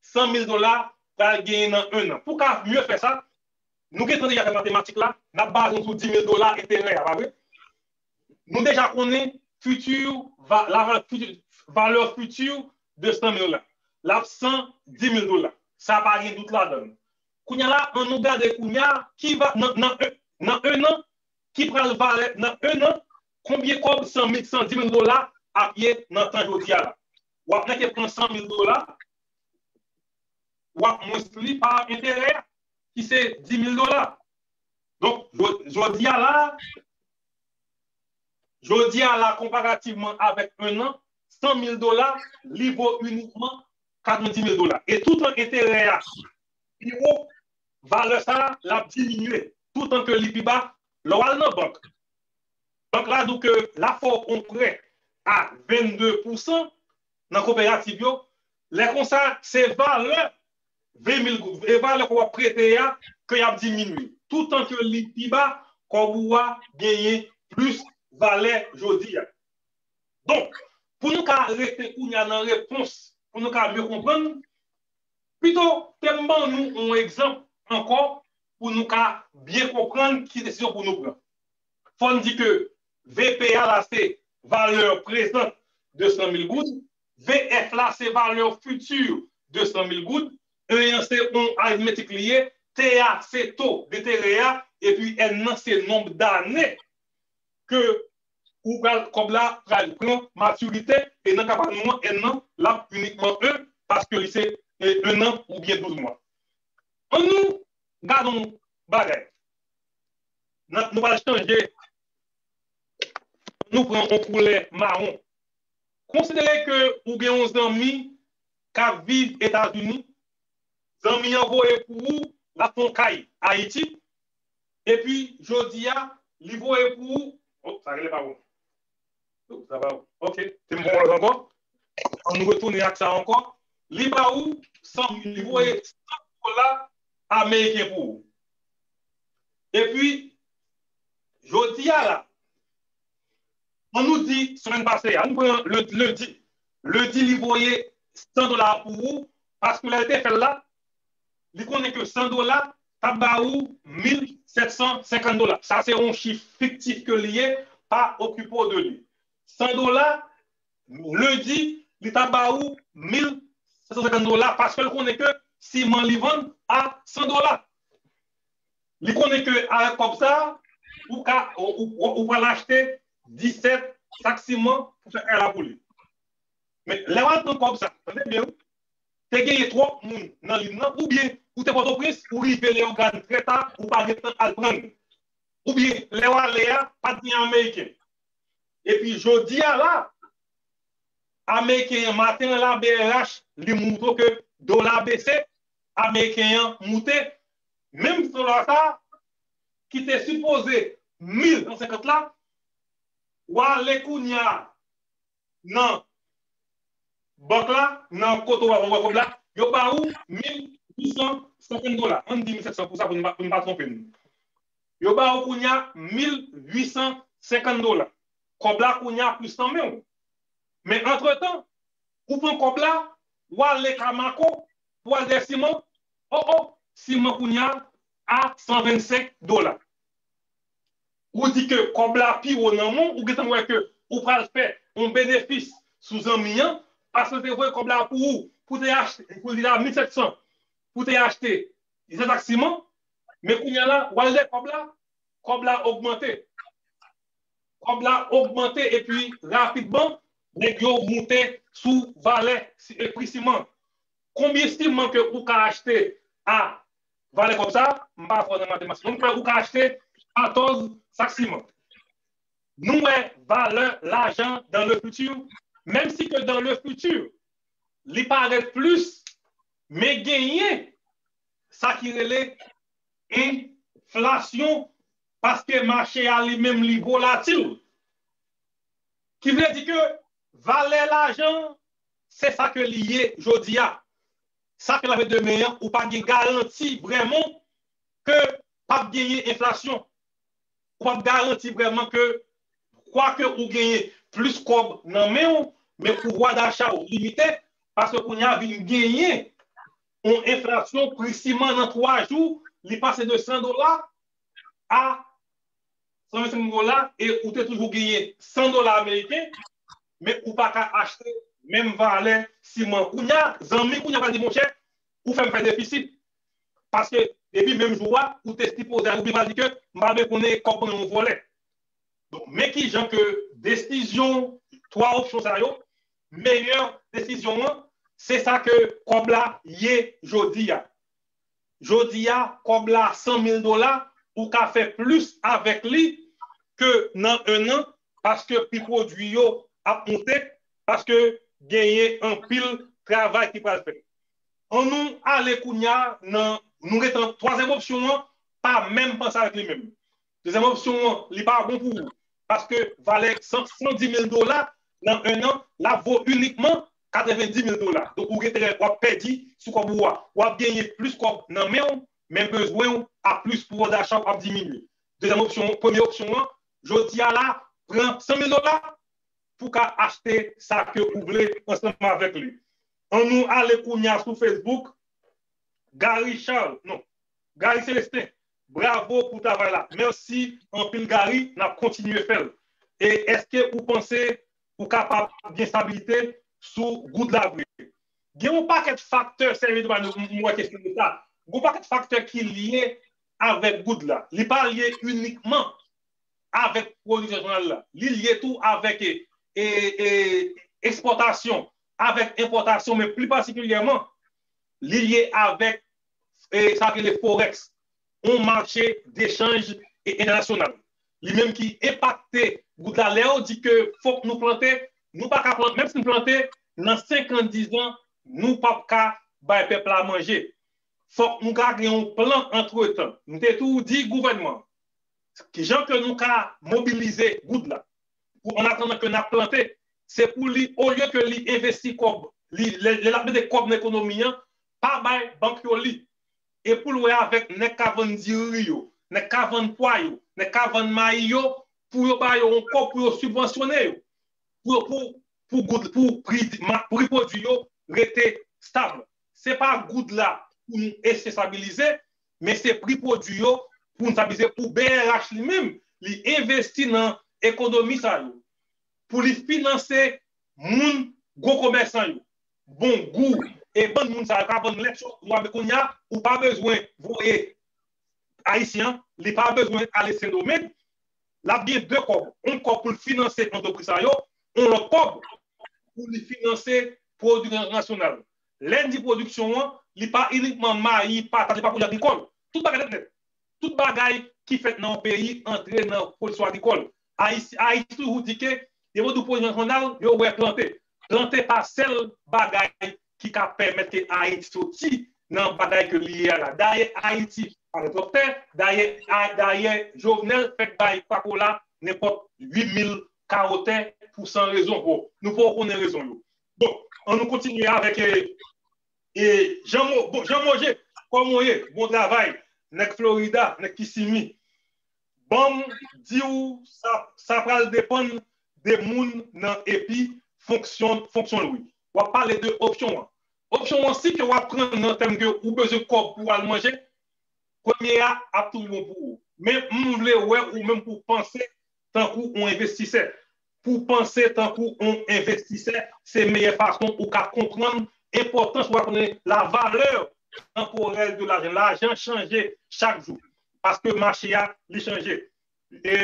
san mil dola pral genyen nan en an. Pou w ka mye fè sa, nou gentan deja fè matematik la, n ap baze nou sou dis mil dola enterè a, pa vre? Nou deja konnen futur, va, la, futur, valè futur de san mil la. L ap san dis mil dola. Sa pa gen dout ladan l. Kounye a la, an nou gade kounye a, ki va, nan, nan, nan en an, ki pral valè nan en an, konbyen kòb san mil, san dis mil dola ap ye nan tan jodi a la. W ap nèke pran san mil dola, w ap mwens li pa enterè a, ki se dis mil dola. Donk, jodi a la, jodi a la, konparativman avèk en an, san mil dola, li vo inikman katrevendis mil dola. E toutan enterè a pi wo, valè sa a, l ap diminye. Toutan ke li pi ba, lè w al nan bank, bank la di w ke l ap fè w yon prè a vennde pousan nan koperativ yo. Lè konsa, se valè ven mil goud, e valè ke w ap prete a, ke y ap diminye. Toutan ke li pi ba, kòb ou a genyen plis valè jodi a. Donk, pou nou ka rete kounye a nan repons, pou nou ka byen konprann, pito ke m ban nou yon egzanp ankò pou nou ka byen konprann ki desizyon pou nou pran. Fò n di ke V P a la se valè prezan de san mil goud, V F la se valè fiti de san mil goud, en an se yon aritmetik li ye, T a se to denterè a, epi N nan se nonb dane ke ou pral, kòb la pral pran matirite, e nan ka pa nou an, N nan, l ap inikman en, paske li se, e, en an oubyen douz mwa. An nou gade yon bagay. Nan, nou pral chanje, nou pran yon koulè mawon. Konsidere ke ou gen yon zanmi k ap viv Etazini, zanmi an voye pou ou, l ap fè yon kay Ayiti, epi jodi a, li voye pou ou, oh, sa rele pa bon. Oh, sa pa bon. Ok, te m pran lòt ankò. An nou retounen ak sa ankò. Li ba ou san, li voye san dola ameriken pou ou. Epi, jodi a la, an nou di semèn pase a, nou pran lendi. Lendi, li voye san dola pou ou, paske lè l te fè l la, li konnen ke san dola t ap ba ou mil sèt san senkant dola. Sa se yon chif fiktif ke li ye, pa okipe w de li. San dola, lendi, li t ap ba ou mil sèt san senkant dola, paske l konnen ke siman li vann a san dola. Li konnen ke avèk kòb sa, ou ka, ou, ou, ou pral achte disèt sak siman pou fè kay la pou li. Men, lè w al pran kòb sa, tande byen, wi, te genyen twòp moun nan liy nan, oubyen ou te Pòtoprens, ou rive Leyogàn trè ta, ou pa gentan al pran l. Oubyen, lè w ale a, pa t gen Ameriken. Epi jodi a la, Ameriken an, maten an la, B R H, li montre ke dola bese, Ameriken an moute, menm dola sa, ki te sipoze mil san senkant la, w ale kounye a nan bank la, nan kote w ap wè kòb la, yo ba ou mil uit san senkant dola. Ann di mil sèt san pou sa, pou n pa, pou n pa twonpe nou. Yo ba ou kounye a mil uit san senkant dola. Kòb la kounye a plis nan men w. Men antretan, ou pran kòb la, w ale Kamako, pou w al dèyè siman, o, o, siman kounye a a san vennsenk dola. Ou di ke kòb la pi wo nan men w, ou gentan wè ke ou pral fè yon benefis sou zanmi an, paske l te voye kòb la pou ou, pou te achte, pou li la mil sèt san, pou te achte disèt sak siman, men kounye a la, w al dèyè kòb la, kòb la ogmante. Kòb la ogmante epi rapidman, nèg yo moute sou valè pri siman. Konbyen siman ke ou ka achte a valè kòb sa? M pa fò nan matematik. Donk, ou ka achte katòz sak siman. Nou wè valè lajan dans le futur, menm si ke dans le futur, li parèt plis, men genyen sa ki rele enflasyon, paske mache a li menm li volatil. Ki vle di ke valè lajan, se sa ke li ye jodi a. Sa ke l ap demen an, ou pa gen garanti vrèman ke p ap genyen enflasyon. Ou p ap garanti vrèman ke, kwake ou genyen plis kòb nan men w, men pouvwa dacha w limite, paske kounye a vin genyen yon enflasyon, pri siman nan twa jou, li pase de san dola a san vennsenk dola, e ou te toujou genyen san dola ameriken, men ou pa ka achte menm valè siman. Kounye a, zanmi, kounye a pral di, monchè, ou fè m fè defisit. Paske depi menm jou a, ou te sipoze al, oubyen pral di ke m pa bezwen konnen kòb mwen yon vòlè. Donk, men ki jan ke desizyon, twa opsyon sa yo, meyè desizyon an, se sa ke kòb la ye jodi a. Jodi a, kòb la san mil dola, ou ka fè plis avèk li ke nan en an, paske pri pwodui yo ap monte, paske genyen anpil travay ki pral fèt. An nou ale kounye a nan, nou ret nan twazyèm opsyon an, pa menm panse avèk li menm. Dezyèm opsyon an, li pa bon pou ou. Paske valè san, san di mil dola nan en an, l ap vo inikman katrevendi mil dola. Donk, ou gen enterè, w ap pèdi sou kòb ou a. W ap genyen plis kòb nan men w, men bezwen w ap plis, pouvwa dacha w ap diminye. Dezyèm opsyon, premye opsyon an, jodi a la, pran san mil dola pou w ka achte sa ke ou vle ansanm avèk li. An nou ale kounye a sou Facebook. Gary Charles, non, Gary Célestin, bravo pou travay la. Mèsi anpil, Gary, n ap kontinye fè l. E èske ou panse ou kapab gen estabilite sou goud la vre? Gen yon pakèt faktè, sèvi de nou wè kesyon de sa. Gen yon pakèt faktè ki lye avèk goud la. Li pa lye inikman avèk pwodiksyon nasyonal la. Li lye tou avèk e, e, e, ekspòtasyon, avèk enpòtasyon, men pli patikilyèman, li lye avèk e, sa ki rele forex, yon mache dechanj e, entènasyonal. Li menm ki enpakte goud la. Lè yo di ke fòk nou plante, nou pa ka plante, menm si nou plante, nan senk an, diz an, nou p ap ka bay pèp la manje. Fòk nou ka gen yon plan antretan. M te tou di gouvènman, ki jan ke nou ka mobilize goud la. Pou, an atandan ke n ap plante, se pou li, olye ke li envesti kòb, li, lè, lè l ap mete kòb nan ekonomi an, pa bay bank yo li. E pou l wè avèk nèg k ap vann diri yo, nèg k ap vann pwa yo, nèg k ap vann mayi yo, pou yo ba yo yon kòb, pou yo sibvansyone yo. Pou, pou, pou goud, pou pri, ma, pri pwodui yo rete stab. Se pa goud la pou nou estabilize, men se pri pwodui yo pou nou estabilize, pou B R H li menm, li envesti nan ekonomi sa yo. Pou li finanse moun, gwo komèsan yo. Bon Gou, e bann moun sa yo ka vann lèt yo, nou ap kounye a, ou pa bezwen voye Ayisyen an, li pa bezwen ale Sendomeng, l ap gen de kòb. Yon kòb pou l finanse antrepriz sa yo, yon lòt kòb pou li finanse pwodiksyon nasyonal. Lè n di pwodiksyon an, li pa inikman mayi, patat, li pa pwodui agrikòl. Tout bagay nèt nèt. Tout bagay ki fèt nan yon peyi antre nan pwodiksyon agrikòl. Ayiti, Ayiti toujou di ke, depi w di pwodiksyon nasyonal, yo wè plante. Plante pa sèl bagay ki ka pèmèt ke Ayiti soti nan bagay ke li ye a la. Dayè, Ayiti pa gen twòp tè. Dayè, a, dayè, Jovenel fèk bay Pakola nenpòt uit mil kawo tè pou san rezon. Bon, nou poko konnen rezon yo. Bon, an nou kontinye avèk, e, e, Jan Mo-, bon, Jan Moje, kòman w ye? Bon travay. Nèg Florida, nèg Kisimi. Ban m di w, sa, sa pral depann de moun nan epi fonksyon, fonksyon l, wi. W ap pale de opsyon an. Opsyon an, si ke w ap pran nan tèm ke ou bezwen kòb pou w al manje, premye a ap toujou bon pou ou. Men m vle wè ou menm pou w panse tankou yon envestisè. Pou w panse tankou yon envestisè, se meyè fason ou ka konprann enpòtans, ou ka konnen la valeur temporelle de l'argent. Lajan chanje chak jou. Paske mache a, li chanje. E,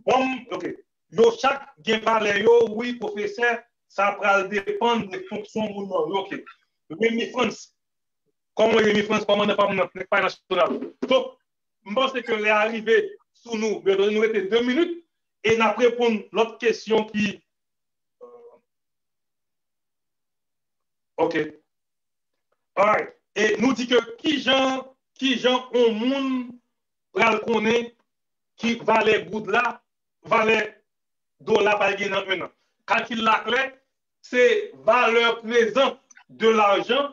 bon, ok. Yo chak gen valè yo, wi, pwofesè, sa pral depann de fonksyon moun nan. Ok. Remy Frantz, kòman Remy Frantz, kòmandan pa m nan, nèg pa nasyonal. Donk, m panse ke lè a rive sou nou, nou rete de minit, e n ap reponn lòt kesyon ki. Ok. Alright. E nou di ke kijan, kijan yon moun pral konnen ki valè goud la, valè dola pral gen nan en an. Kalkil la klè, se valè prezan de lajan,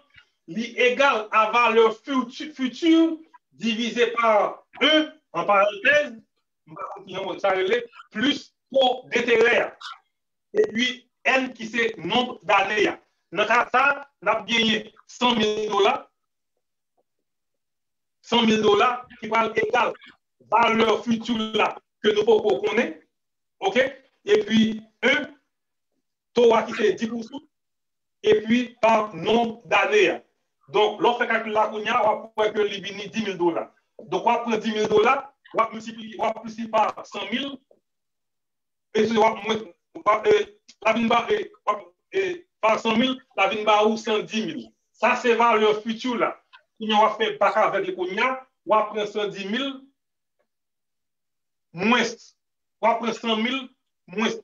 li egal a valè futu, futur divisé par un, an parantèz, m pa konn ki jan sa rele, plis to denterè a. Epi N ki se nonb dane a. Nan ka sa, n ap genyen san mil dola, san mil dola ki pral egal valè futur la ke nou poko konnen, ok? Epi en, to a ki se dis pousan, epi pa nonb dane a. Donk, lè w fè kalkil la kounye a, w ap wè ke li vini dis mil dola. Donk, w ap pran dis mil dola, w ap miltipliye, w ap miltipliye pa san mil, e w ap mwen, w ap, e, la vin ba, e, w ap, e, pa san mil, la vin ba ou san dis mil. Sa se valè futur la. Kounye a w ap fè bak avèk li kounye a, w ap pran san dis mil, mwens, w ap pran san mil, mwens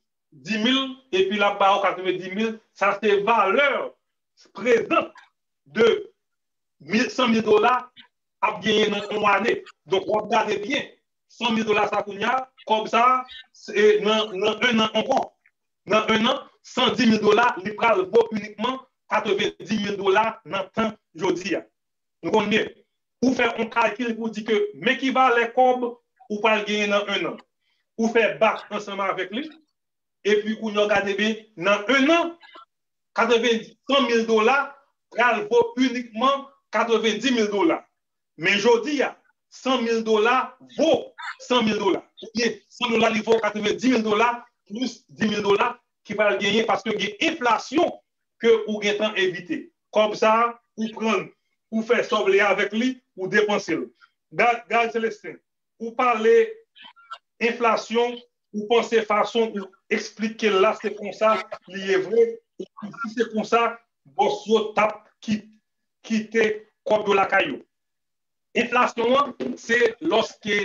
dis mil, epi l ap ba ou katrevenndis mil. Sa se valè prezan de mil, san mil dola ap genyen nan yon ane. Donk, w ap gade byen, san mil dola sa kounye a, kòb sa, se nan, nan en an ankò. Nan en an, san dis mil dola, li pral vo inikman katrevenndis mil dola nan tan jodi a. Nou konn byen. Ou fè yon kalkil pou di ke men ki valè kòb ou pral genyen nan en an. Ou fè bak ansanm avèk li, epi kounye a w gade byen, nan en an, katrevenndis, san mil dola pral vo inikman katrevenndis mil dola. Men jodi a, san mil dola vo san mil dola. Oubyen san dola, li vo katrevenndis mil dola plis dis mil dola ki pral genyen paske gen enflasyon ke ou gentan evite. Kòb sa, ou pran l, ou fè sa w vle avèk li, ou depanse l. Gad, gad Celestin, ou pale enflasyon, ou panse fason ou eksplike l la, se konsa li ye vre, epi si se konsa, bòs yo t ap ki-, kite kòb yo lakay yo. Enflasyon an, se lòske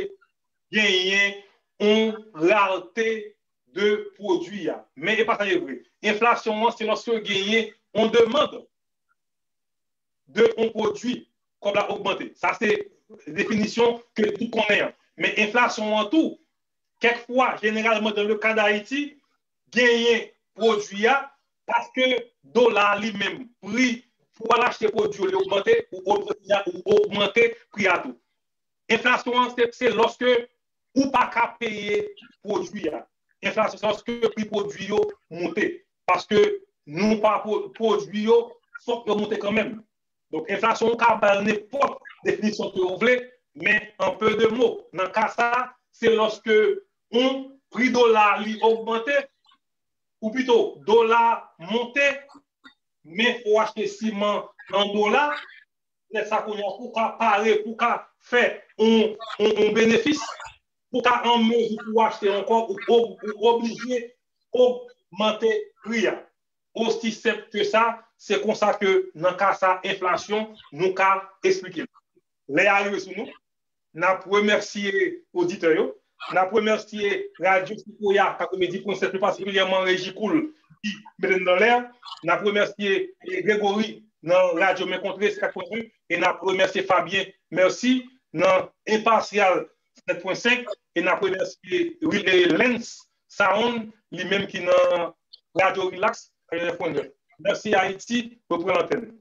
genyen yon rarte de pwodui a. Men e pa sa ye vre. Enflasyon an, se lòske genyen yon demann de yon pwodui, kòb la ogmante. Sa se definisyon ke tout konnen an. Men enflasyon an tou, kèk fwa, jeneralman, dans le cas d'Haïti, genyen pwodui a, paske dola a li menm, pri pou al achte pwodui yo, li ogmante, ou ogmante pri a tou. Enflasyon an, se, se lòske ou pa ka peye pwodui a. Enflasyon, se lòske pri pwodui yo monte. Paske nou pa pwo-, pwodui yo, fòk yo monte kanmenm. Donk, enflasyon, ou ka ba l nenpòt definisyon ke ou vle, men an pe de mo, nan ka sa, se lòske yon pri dola li ogmante, ou pito, dola monte, men fò w achte siman an dola, lè sa kounye a, pou w ka pare, pou w ka fè yon, yon, yon benefis, pou w ka an mezi pou w achte ankò, ou, ou, ou oblije ogmante pri a. Osi senp ke sa, se konsa ke nan ka sa, enflasyon, nou ka eksplike l. Lè a rive sou nou, n ap remèsye oditè yo, n ap remèsye Radyo Sequoia katrevenndis pwen sèt, pli patikilyèman Reji Koul ki mete n anlè, n ap remèsye, eh, Gregory nan Radyo Men Kontre, se kat pwen en, e n ap remèsye Fabien Mercy nan Enpasyal sèt pwen senk, e n ap remèsye, eh, Lens Sound, li menm ki nan Radyo Relax, katrevennnèf pwen nèf. Mèsi Ayiti, repran lantèn.